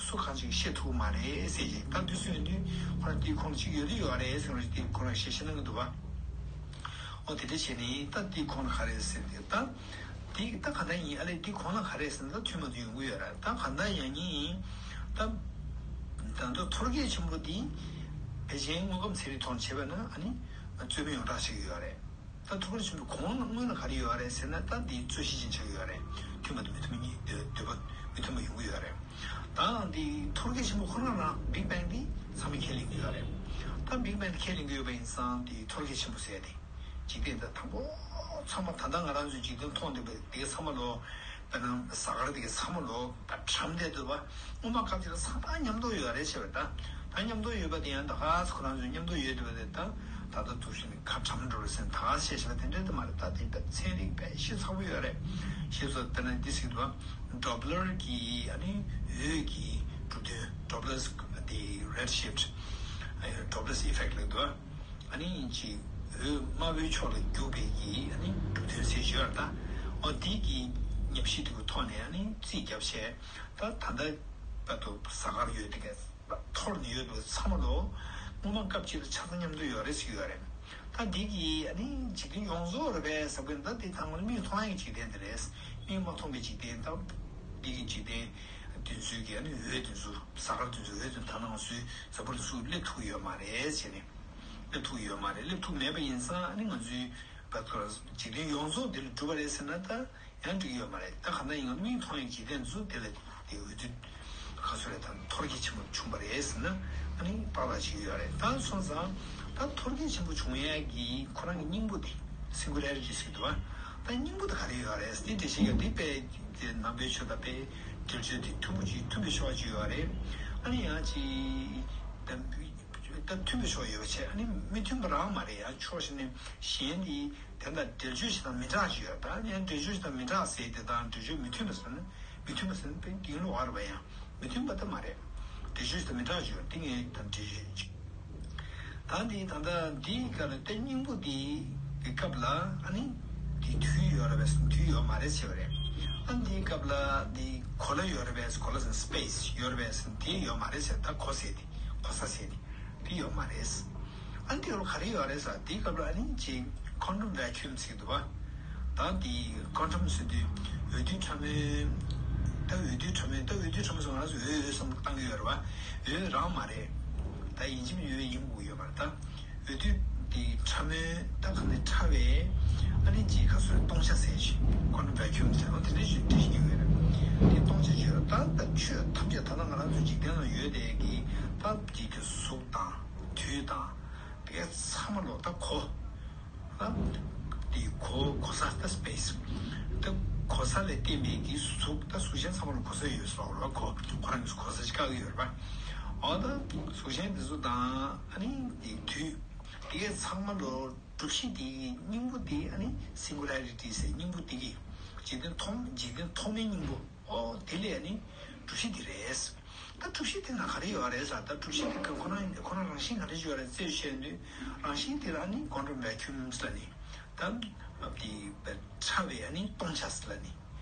སུ་གང་ཅིག་ཤེས་ཐུབ་མ་རེད་ཟེར་གྱི། ད་དུས་ཚོད་ཡིན་དུས་ཁོ་རང་དེའི་གོང་ལ་ཅིག་ཡོད་དུ་ཡོད་རེད་ཟེར་བ་ཞིག་དེ་ཁོ་རང་ཤེས་ཤེས་གནང་གི་འདུག་བ། ཨོ་དེ་འདྲ་བྱས་ནས་ད་དེའི་གོང་ལ་ག་རེ་ཟེར་ཏེ་ད་དེ་ད་ག་འདྲ་ཡིན། ཨ་ལས་དེའི་གོང་ལ་ག་རེ་ཟེར་ན་ད་མཐུན་མ་མཐུན་ཡོང་གི་ཡོད་རེད། ད་ག་འདྲ་ཡང་ཉིན་ཡིན་ད་ད་ད་ཐོལ་རྒྱལ་ཆེན་པོ་དེ་ཕལ་ཆེར་དངོས་ཁམས་ཚན་རིག་ཐོག་ནས་བྱས་པ་ན་ཨ་ནི། རྩོད་མེད་ཡོངས་གྲགས་བྱེད་ཀྱི་ཡོད་རེད། ད་ཐུགས་ཀར་ཆེན་པོའི་གོང་ན་སྔོན་ལ་ག་རེ་ཡོད་རེད་ཟེར་ན། ད་འདི་རྩོད་གཞི་ཅན་ཆགས་ཀྱི་ཡོད་རེད། མཐུན་པ་དང་མི་མཐུན་པ་གཉིས། འདོད་པ་མི་མཐུན་པ་ཡོང་གི་ཡོད་རེད། ད་འདི་ཐོལ་རྒལ་ཆེན་པོ་ཁོ་རང་རང་Big Bang འདི་ཚང་མས་ཁས་ལེན་གྱི་ཡོད་རེད། ད་Big Bang ཁས་ལེན་གྱི་ཡོད་པ་ཡིན་ཙང་། འདི་ཐོལ་རྒལ་ཆེན་པོ་ཟེར་ཏེ། འཇིག་རྟེན་འདི་དང་པོ་ཚང་མ། ད་ལྟ་ང་རང་ཚོས་འཇིག་རྟེན་མཐོང་བསྡད་པ་དེ་ཚང་མ་ལོ། དཔེར་ན་གཟའ་སྐར་དེ་གའི་ཚང་མ་ལོ་ད་གྲམ་བསྡད་འདུག་པ། སྔོན་མ་སྐབས་ཅིག་ལ་ཚང་མ་མཉམ་དུ་ཡོད་རེད་བྱས་པ། ད་ད་མཉམ་དུ་ཡོད་པ་དེ་ཡང་ད་ག་ཚོད་ཁོ་རང་ཚོས་མཉམ་དུ་ཡོད་འདུག་པ་དེ། ད་ད་ལྟ་དུས་ཚོད་ནི་ཁ་གྲམ་འགྲོ་རེད་ཟེར་ནས་ད་ག་བཤད་བཤད་པ་དེ་འདྲ་དེ་མ་རེད། ད་དེ་ད་ཚན་རིག་དཔེ་ཞིབ་ཚགས་པོ་ཡོད་རེད། ཞིབ་ཚགས། དཔེར་ན་འདི་ཟེར་གྱི་འདུག་པ། Doppler གི་ཨ་ནི་འོད་ཀྱི་གྲུབ་དོན། Doppler's the redshift, Doppler's effect ལབ་འདུག་པ། ཨ་ནི་ཅིག་འོད་དམར་པོའི་ཕྱོགས་ལ་རྒྱུག་པའི་གི་ཨ་ནི་གྲུབ་དོན་ཟེར་ཞུ་ཡ་རེད། ད་འོ་དེ་གི་ཉམས་ཞིབ་དེ་གི་ཐོག་ནས་ཨ་ནི་རྩིས་བརྒྱབ་བྱས། ད་ད་ལྟ་བར་དུ་གཟའ་སྐར་ཡོད་དེ་ག་འཐོར་ནས་ཡོད་དེ་ཚང་མ་ལོ་སྔོན་མ་སྐབས་ཅིག་ལ་ཆ་ཚང་མཉམ་དུ་ཡོད་རེད་ཟེར་གྱི་ཡོད་རེད། ད་འདི་གི་ཨ་ནི་འཇིག་རྟེན་ཡོངས་རྫོགས་རེད་པས་ཟེར་བ་ཡིན་ན། ད་དེ་ད་ང་ཚོ་མིག་མཐོང་ཡག་གི་འཇིག་རྟེན་དེ་རེད། མིག་མ་མཐོང་བའི་འཇིག་རྟེན། ད་འདི་གི་འཇིག་རྟེན་དེ་ཚོའི་གི་ཨ་ནི་འོད་དེ་ཚོ། གཟའ་སྐར་དེ་ཚོའི་འོད་དེ་ད་ནང་ཚུད་གཟའ་ཕུར་དུ་ཚུར་སླེབས་ཐུབ་ཀྱི་ཡོད་མ་རེད་ཟེར་ནས། སླེབས་ཐུབ་ཀྱི་ཡོད་མ་རེད། སླེབས་ཐུབ་མེད་པ་ཡིན་ཙང་། ཨ་ནི་ང་ཚོའི་བར་དུ་འཇིག་རྟེན་ཡོངས་རྫོགས་འདི་ལ་གྲུབ་པ་རེད་ཟེར་ན། ད་ཡང་འགྲིག་གི་ཡོད་མ་རེད། ད་གང་ལྟར་ཡིན་ན་མིག་མཐོང་ཡག་འཇིག་རྟེན་ཚོ་དེ་ལ་དེ་འོད་དུ་ག་ཚོད་རེད། ད་ཐོལ་རྒལ་ཆེན་པོ་བྱུང་བ་རེད་ཟེར་ན། ཨ་ནི་ཏག་ཏག་བྱེད་ཀྱི་ཡོད་རེད། ད་སོང་ཙང་ད་ཐོལ་རྒལ་ཆེན་པོ་བྱུང་ཡག་གི་ཁོ་རང་གི་སྙིང་པོ་དེ་Singularity ཟེར་འདུག་པ། ད་སྙིང་པོ་དེ་ག་རེ་ཡོད་རེད། དེ་འགྲེལ་བཤད་ཡོད། དེ་དཔེ་དེ་ནང་པའི་ཆོས་དང་དཔེ་འགྲེལ་བརྗོད་དེ་མཐུན་པོ་ཅིག་མཐུན་པའི་ཕྱོགས་ཅིག་ཡོད་རེད། ཨ་ནི་ཡང་ཅིག་ད་མཐུན་པའི་ཕྱོགས་ཡོད་པ་བྱས། ཨ་ནི་མི་མཐུན་པ་རང་མ་རེད། ཡང་ཕྱོགས་གཞན་ནས་གཞན་དེ། དེ་ལ་འགྲེལ་བརྗོད་བྱེད་སྟངས་མི་འདྲ་ཞིག་ཡོད། ད་ཡང་འགྲེལ་བརྗོད་བྱེད་སྟངས་མི་འདྲ་ཟེར་དེ་དང་། འགྲེལ་བརྗོད་མི་མཐུན་པ་ཟེར་ན། མི་མཐུན་པ་ཟེར་ན་དཔེ་དེ་ལོགས་ཀ་རེད་པ། ཡང་མི་མཐུན་པ་ད་མ་རེད། འགྲེལ་བརྗོད་བྱེད་སྟངས་མི་འདྲ་ཞིག་ཡོད། དེ་ངས་ད་འགྲེལ་བརྗོད་ཅིག་ད་འདི་ད་ལྟ་འདིའི་སྐབས་ལ་ད་སྙིང་པོ་འདི་གི་སྐབས་ལ་ཨ་ནི་འདི་དུས་ཡོད་རེད་པས་ཟེར་ན་དུས་ཡོད་མ་རེད་ཟེར་བ་རེད། ཨ་འདིའི་སྐབས་ལ་འདི་གོ་ལ་ཡོད་རེད་པས་ཟེར། གོ་ལ་ཟེར་ན་space ཡོད་རེད་པས་ཟེར་ན་དེ་ཡོད་མ་རེད་ཟེར། ད་གོ་ཟེར་དེ། གོ་ས་ཟེར་དེ། དེ་ཡོད་མ་རེད། ཨ་འདི་ཡོད་ག་རེ་ཡོད་རེད་ཟེར། དེའི་སྐབས་ལ་ཨ་ནི་ཅིག་quantum vacuum ཟེར་གྱི་འདུག་པ། ད་དེ་quantum ཟེར་དུས་འོད་རྡུལ་ཕྲ་མོའི། ད་འོད་རྡུལ་ཕྲ་མོའི། ད་འོད་རྡུལ་ཕྲ་མོ་ཟེར་ང་རང་ཚོ་འོད་འོད་བསམ་བློ་བཏང་གི་ཡོད་རེད་པ། འོད་རང་མ་རེད། ད་ཡིན་གཅིག་མིན་གཅིག་འོད་ཡིན་དགོས་ཡོད་མ་རེད། ད་འོད་རྡུལ་དེ་ཕྲ་མོའི། ད་ག་ནས་ཕྲ་བའི་ཨ་ནི་ཅིག་ག་ཚོད་སྟོང་ཆ་ཟེར་ཞིག quantum vacuum ཟེར་བ་དེ་འདྲ་ཞིག་འགྲེལ་བཤད་རྒྱག་གི་ཡོད་རེད། དེ་སྟོང་ཆ་ཅིག་ཡོད་རེད། ད་ད་ཆོས་ཐམས་ཅད་ད་ལྟ་ང་རང་ཚོ་འཇིག་རྟེན་ལ་ཡོད་དེ་གི་ད་ཅིག་གི་གཟུགས་དང་དུས་དང་དེ་ག་ཚང་མ་ལོ་ད་གོ། ད་དེ་གོ་གོ་ས། ད་space། ད་གོ་ས་ལ་བརྟེན་པའི་གི་གཟུགས། ད་གཟུགས་ཅན་ཚང་མ་ལ་གོ་ས་ཡོད་ཟེར་བ་རེད་པ། གོ་ཁོ་རང་གི་གོ་ས་ཅིག་བཀག་གི་ཡོད་རེད་པ། འོ་ད་གཟུགས་ཅན་དེ་ཚོ་དང་ཨ་ནི་དེ་དུས། དེ་ག་ཚང་མ་ལོ་གྲུབ་གཞི་དེ་གི་སྙིང་པོ་དེ་ཨ་ནི་singularity ཟེར། སྙིང་པོ་དེ་གི་འཇིག་རྟེན་ཐོག་འཇིག་རྟེན་ཐོག་མའི་སྙིང་པོ། ཨོ་དེ་ལས་ཨ་ནི་གྲུབ་གཞི་དེ་རེད། ད་གྲུབ་གཞི་དེ་ན་ག་རེ་ཡོད་རེད་ཟེར། ད་གྲུབ་གཞི་དེ་ཁོ་རང་ཁོ་རང་རང་བཞིན་ག་རེ་ཡོད་རེད་ཟེར་བཤད་དུས། རང་བཞིན་དེ་ལ་ཨ་ནི་quantum vacuum ལབ་ནི། ད་དེ་ཕྲ་བའི་ཨ་ནི་སྟོང་ཆ་ལབ་ནི།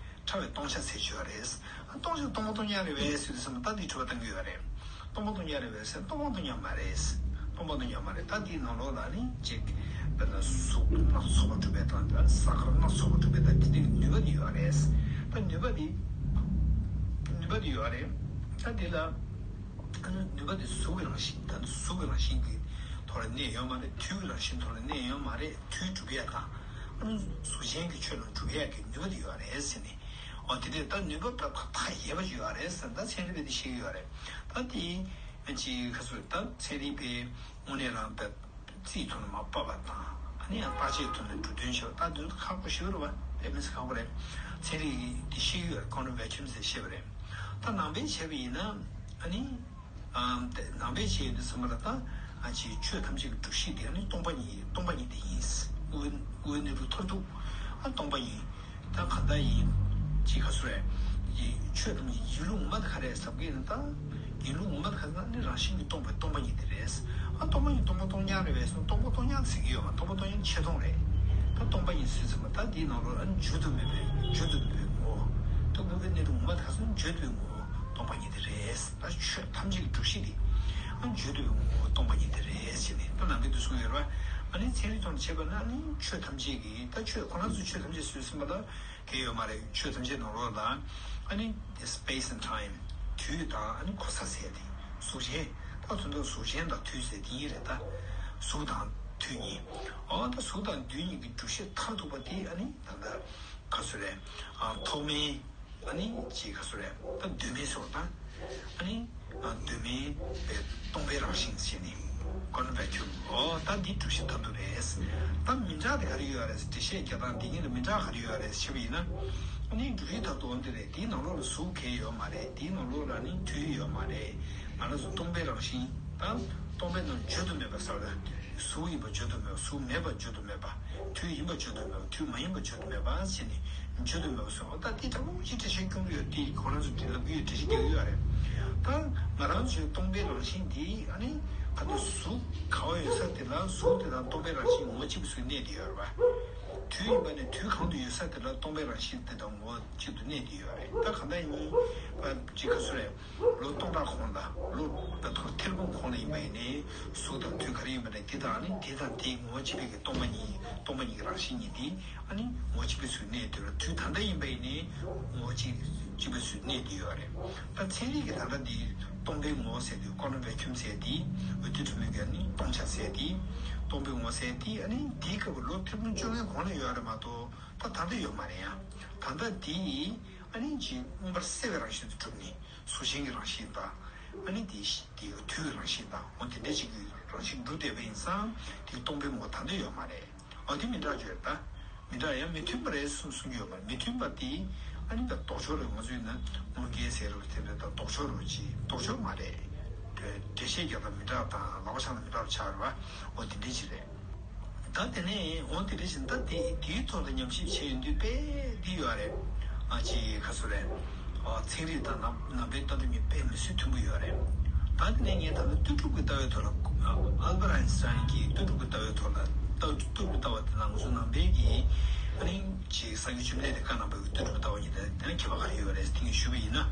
ཕྲ་བའི་སྟོང་ཆ་ཟེར་ཞུ་བ་རེད། སྟོང་ཆ་སྟོང་པ་སྟོང་རྐྱང་རེད་པས་ཟེར་དུས་ཙམ་པ་ད་འདི་དྲི་བ་བཏང་གི་ཡོད་རེད། སྟོང་པ་སྟོང་རྐྱང་རེད་པས་ཟེར། སྟོང་པ་སྟོང་རྐྱང་མ་རེད། སྟོང་པ་སྟོང་རྐྱང་མ་རེད། ད་འདིའི་ནང་ལོགས་ལ་ནི་ཅིག་དཔེར་ན་གཟུགས་སྣ་ཚོགས་པ་གྲུབ་པའི་དང་། ད་གཟའ་སྐར་སྣ་ཚོགས་པ་གྲུབ་པའི་དང་། དེ་འདྲའི་ནུས་པ་འདི་ཡོད་རེད། ད་ནུས་པ་འདི་ནུས་པ་འདི་ཡོད་རེད། ད་འདི་ལ་ནུས་པ་འདི་གཟུགས་ཀྱི་རང་བཞིན། ད་གཟུགས་ཀྱི་རང་བཞིན་གྱི་ཐོག་ལ་གནས་ཡོད་མ་རེད། དུས་ཀྱི་རང་བཞིན་ཐོག་ལ་གནས་ཡོད་མ་རེད། དུས་གྲུབ་ཡ་དང་། ཨ་ནི་གཟུགས་ཅན་གྱི་ཆོས་རྣམས་གྲུབ་ཡ་གི་ནུས་པ་འདི་ཡོད་རེད་ཟེར་ནས། འོ་དེ་འདྲས་ད་ནུས་པ་ད་ཐག་ཡས་པ་ཅིག་ཡོད་རེད་ཟེར། ད་ཚན་རིག་པས་འདི་ཤེས་ཀྱི་ཡོད་རེད། ད་དེ་ཅིག་ཁ་སོ་ད་ཚན་རིག་པས་དངོས་གནས་རང་ད་རྩིས་ཐོག་ནས་མར་ཕབ་པ་དང་། ཨ་ནི་ཡང་བརྟག་དཔྱད་ཐོག་ནས་འགྲོ་དོན་བྱེད་པ། ད་འདི་ཁག་པོ་ཞིག་རེད་པ། དཔེ་མི་སྲིད་ཁག་པོ་རེད། ཚན་རིག་གིས་འདི་ཤེས་ཀྱི་ཡོད་རེད། quantum vacuum ཟེར་བཤད་པ་རེད། ད་ནང་པས་བྱས་པ་ཡིན་ན་ཨ་ནི། ཨམ། དེ་ནང་པའི་ཆེད་དུ་ཚང་མ་ལ་ད་ཨ་ཅེ་ཆོས་ཐམས་ཅད་ཀྱི་སྒྲུབ་གཞི་དེ་ཨ་ནི་སྟོང་པ་ཉིད། སྟོང་པ་ཉིད་དེ་ཡིན། དབུ་དབུ་ནི་རུ་མཐར་ཐུག་ཨ་སྟོང་པ་ཉིད། ད་ག་འདྲ་ཡིན་ཅིག་ག་སུ་རེད། ཡི་ཆོས་ཐམས་ཅད་ཡིན་ལུགས་ངོ་མ་དེ་ག་རེད་ཟེར་གྱི་ཡིན་ན། ད་ཡིན་ལུགས་ངོ་མ་དེ་ག་ན་ནི་རང་བཞིན་གྱིས་སྟོང་པའི་སྟོང་པ་ཉིད་དེ་རེད། ཨ་སྟོང་པ་ཉིད་སྟོང་པ་སྟོང་རྐྱང་རེད་པས་སོ། སྟོང་པ་སྟོང་རྐྱང་ཟེར་གྱི་ཡོད་མ། སྟོང་པ་སྟོང་རྐྱང་ཆེ་མཐོང་རེད། ད་སྟོང་པ་ཉིད་ཟེར་ཙམ་པ་ད་འདིའི་ནང་ལོགས་ཨ་ནི་བརྗོད་དུ་མེད་པའི་བརྗོད་དུ་མེད་པའི་ངོ་བོ། ད་དབུ་མའི་གནས་ལུགས་ངོ་མ་དེ་ག་སོ་བརྗོད་པའི་ངོ་བོ་སྟོང་པ་ཉིད་དེ་རེད། ད་ཆོས་ཐམས་ཅད་ཀྱི་སྒྲུབ་གཞི་དེ་ཨ་བརྗོད་པའི་ངོ་བོ་སྟོང་པ་ཉིད་དེ་རེད་ཟེར་ནས། ད་ནང་གི་འདི་གསུངས་ཡོད་རེད་པ། ཨ་ནི་ཚན་རིག་ཐོག་ནས་བྱས་པ་ན་ཨ་ནི་ཆོས་ཐམས་ཅད་ཀྱི། ད་ཆོས་ཁོ་རང་ཚོ་ཆོས་ཐམས་ཅད་ཟེར་ཙམ་པ་ལ་གལ་ཡོད་མ་རེད། ཆོས་ཐམས་ཅད་ནང་ལོགས་ལ་ཨ་ནི་space and time དུས་དང་ཨ་ནི་གོ་ས་ཟེར་དེ་གཟུགས་ཅན། ད་དོན་དུ་གཟུགས་ཅན་དང་དུས་ཟེར་དེ་ཡིན་རེད། ད་གཟུགས་དང་ དུས་གཉིས། འོ་ད་གཟུགས་དང་དུས་གཉིས་ཀྱི་སྒྲུབ་བྱེད་མཐར་ཐུག་པ་དེ་ཨ་ནི་ད་ལྟ་ག་ཚོད་རེད། ཨ་ཐོག་མའི་ཨ་ནི་ཅིག་ག་ཚོད་རེད། ད་གདོད་མའི་སོགས་དང་ཨ་ནི་གདོད་མའི་སྟོང་པའི་རང་བཞིན་ཟེར་ནས་ཀོ་ནོ་བེ་ཁྱུ། འོ་ད་འདི་སྒྲུབ་བྱེད་མཐར་ཐུག་རེད། ད་མི་འདྲ་དེ་ག་རེ་ཡོད་རེད། འགྲེལ་བཤད་རྒྱག་སྟངས་འདི་གཉིས་ལ་མི་འདྲ་ག་རེ་ཡོད་རེད་ཞུས་པ་ཡིན་ན། ཨ་ནི་སྒྲུབ་བྱེད་མཐར་ཐུག་འོ་འདི་རེད། དེའི་ནང་ལོགས་ལ་གཟུགས་གང་ཡང་ཡོད་མ་རེད། དེའི་ནང་ལོགས་ལ་ནི་དུས་ཡོད་མ་རེད། ང་རང་ཚོ་སྟོང་པའི་རང་བཞིན་དང་སྟོང་པའི་ནང་བརྗོད་དུ་མེད་པ་ཟེར་བ། གཟུགས་ཡིན་པ་བརྗོད་དུ་མེད་པ། གཟུགས་མེད་པ་བརྗོད་དུ་མེད་པ། དུས་ཡིན་པ་བརྗོད་དུ་མེད་པ། དུས་མ་ཡིན་པ་བརྗོད་དུ་མེད་པ་ཟེར་ནས་བརྗོད་དུ་མེད་པ་སོགས། ད་དེ་ཕྲ་མོ་ཅིག་འགྲེལ་བཤད་སྐྱོན་གྱི་ཡོད། དེ་ཁོ་རང་ཚོ་དེ་ལབ་ཀྱི་ཡོད། འགྲེལ་བཤད་རྒྱག་གི་ཡོད་རེད། ད་ང་རང་ཚོའི་སྟོང་པའི་རང་བཞིན་འདི་ཨ་ནི་ག་དུས་གཟུགས་ག་བ་ཡོད་ས་དེ་ལ་གཟུགས་དེ་དང་སྟོང་པའི་རང་བཞིན་ངོ་བོ་གཅིག་པའི་ཚུལ་གནས་བསྡད་ཡོད་རེད་པ། དུས་ཡིན་པ་ནི་དུས་གང་དུ་ཡོད་ས་དེ་ལ་སྟོང་པའི་རང་བཞིན་དེ་དང་ངོ་བོ་གཅིག་ཏུ་གནས་བསྡད་ཡོད་རེད། ད་གང་ལྟར་ཡིན་པ་ཅིག་ག་ཚོད་རེད། ལོ་སྟོང་ཕྲག་གོང་ལ་ལོ་ད་ཐོག་ཐེར་འབུམ་གོང་ལ་ཡིན་པ་ཡིན་ནའི་གཟུགས་དང་དུས་ག་རེ་ཡིན་པ་ནས་དེ་དང་ནི་དེ་དང་དེའི་ངོ་བོ་གཅིག་པའི་གི་སྟོང་པ་ཉིད། སྟོང་པ་ཉིད་ཀྱི་རང་བཞིན་ཉིད་དེ་ཨ་ནི་ངོ་བོ་གཅིག་པའི་ཚུལ་གནས་དེ་ལ། དུས་ད་ལྟ་ཡིན་པ་ཡིན་ནའི་ངོ་བོ་གཅིག་གཅིག་པའི་ཚུལ་གནས་དེ་ཡོད་རེད། ད་ཚན་རིག་གི་ད་ལྟ་འདི་སྟོང་པའི་ངོ་བོ་ཟེར་དུས་ཀོ་ནོ་བེ་ཁྱུམ་ཟེར་དེ་འོད་དེ་གྲུབ་མོད་ཀྱི་ཨ་ནི་སྟོང་ཆ་ཟེར་དེ་སྟོང་པའི་ངོ་བོ་ཟེར་དེ་ཨ་ནི་དེའི་སྐབས་ལོ་ཐེར་འབུམ་བཅོ་ལྔའི་གོང་ལ་ཡོད་རེད་མ་གཏོགས་ད་ད་ལྟ་ཡོད་མ་རེད། ཡང་ད་ལྟ་དེ་ཨ་ནི་ཅིག་མངོན་པར་གསལ་བའི་རང་བཞིན་དུ་གྲུབ་ནས་གཟུགས་ཅན་གྱི་རང་བཞིན་དང་། ཨ་ནི་དེ་དེ་དུས་ཀྱི་རང་བཞིན་དང་འོ་དེ་འདྲ་ཅིག་གི་རང་བཞིན་གྲུབ་བསྡད་པ་ཡིན་ཙང་དེ་སྟོང་པའི་ངོ་བོ་ད་ལྟ་ཡོད་མ་རེད། འོ་དེ་མི་འདྲ་བརྗོད་ད། མི་འདྲ་ཡང་མི་མཐུན་པ་རེད་གསུངས་གསུང་གི་ཡོད་མ་རེད། མི་མཐུན་པ་དེ་ཨ་ནི་ད་ལྡོག་ཕྱོགས་རེད། ང་ཚོས་ན་དངོས་འགལ་ཟེར་རོ་དེ་འདྲ་ད་ལྡོག་ཕྱོགས་རོ་ཅིག་ལྡོག་ཕྱོགས་མ་རེད། འགྲེལ་བཤད་རྒྱག་སྟངས་མི་འདྲ་དང་ལག་པ་འཆང་སྟངས་མི་འདྲ་བ་ཆགས་རེད་བ། འོ་དེ་འདྲ་ཅིག་རེད། ད་དེ་ནས་འོ་དེ་འདྲ་བཞིན་ད་དེ་དེའི་ཐོག་ལ་ཉམས་ཞིབ་བྱས་ཡོང་དུས་དཔེ་འདི་ཡོད་རེད། ཨ་ཅེ་ཁ་སོ་རེད། ཨ་ཚན་རིག་དང་ནང་ནང་པའི་ལྟ་གྲུབ་གཉིས་དཔེ་མི་སྲིད་མཐུན་པོ་ཡོད་རེད། ད་དེ་ནས་ངས་ད་ལྟ་ལྟོས་གྲུབ་ཀྱི་ལྟ་བའི་ཐོག་ལ་ཨ་ཨལ་བར་ཨན་སི་ཊན་གྱི་ལྟོས་གྲུབ་ཀྱི་ལྟ་བའི་ཐོག་ལ་ལྟ་ལྟོས་གྲུབ་ཀྱི་ལྟ་བ་དེ་ནང་ང་ཚོ་ནང་པའི་གི་ཨ་ནི་ཅེ་སངས་རྒྱས་བཅོམ་ལྡན་འདས་བཀའ་གནང་བའི་ལྟོས་གྲུབ་ལྟ་བ་གཉིས་དེ་དེ་ནས་ཁྱད་པར་ག་རེ་ཡོད་རེད་དེ་ངས་ཞུས་པ་ཡིན་ན།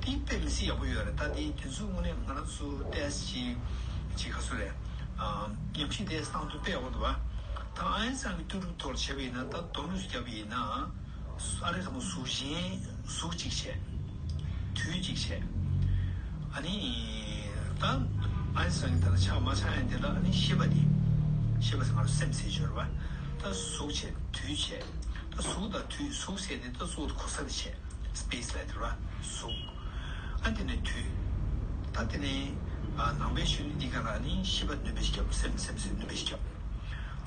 དེ་དཔེ་མི་སྲིད་ཡག་པོ་ཡོད་རེད། ད་དེ་དེ་ཚོ་དངོས་གནས་ང་རང་ཚོ་ཏོག་ཙམ་ཅིག་ཅིག་ག་ཚོད་རེད། ཉམས་ཞིབ་ཏོག་ཙམ་བཏང་དུས་དཔེ་ཡག་པོ་འདུག་བ། ད་ཨན་སན་གྱི་ལྟོས་གྲུབ་ཐོག་ལ་བྱས་པ་ཡིན་ན། ད་དོགས་སློང་བརྒྱབ་པ་ཡིན་ན། ཨ་རི་ཚང་མ་གཟུགས་ཅན་གཟུགས་གཅིག་བྱས། དུས་གཅིག་བྱས། ཨ་ནི་ད་ཨན་སན་གྱི་ད་ལྟ་ཆགས་མ་ཆགས་ཡང་དེ་ལ་ཨ་ནི་ཤེས་པ་དེ། ཤེས་པ་ཟེར་ང་ཚོ་སེམས་ཟེར་གྱི་ཡོད་རེད་བ། ད་གཟུགས་བྱས་དུས་བྱས། ད་གཟུགས་དང་དུས། གཟུགས་ཟེར་དེ་ད་གཙོ་བོ་གོ་ས་དེ་བྱས། སི་པེ་སི་ལབ་དེ་རེད་བ། གཟུགས། ཨ་དེ་ནས་དུས། ད་དེ་ནས་ཨ་ནང་པའི་གཞོན་ནུ་འདི་ག་ལ་ནི་ཤེས་པ་སྣོན་པ་ཞིག་བརྒྱབ། སེམས་སེམས་སེམས་སྣོན་པ་ཞིག་བརྒྱབ།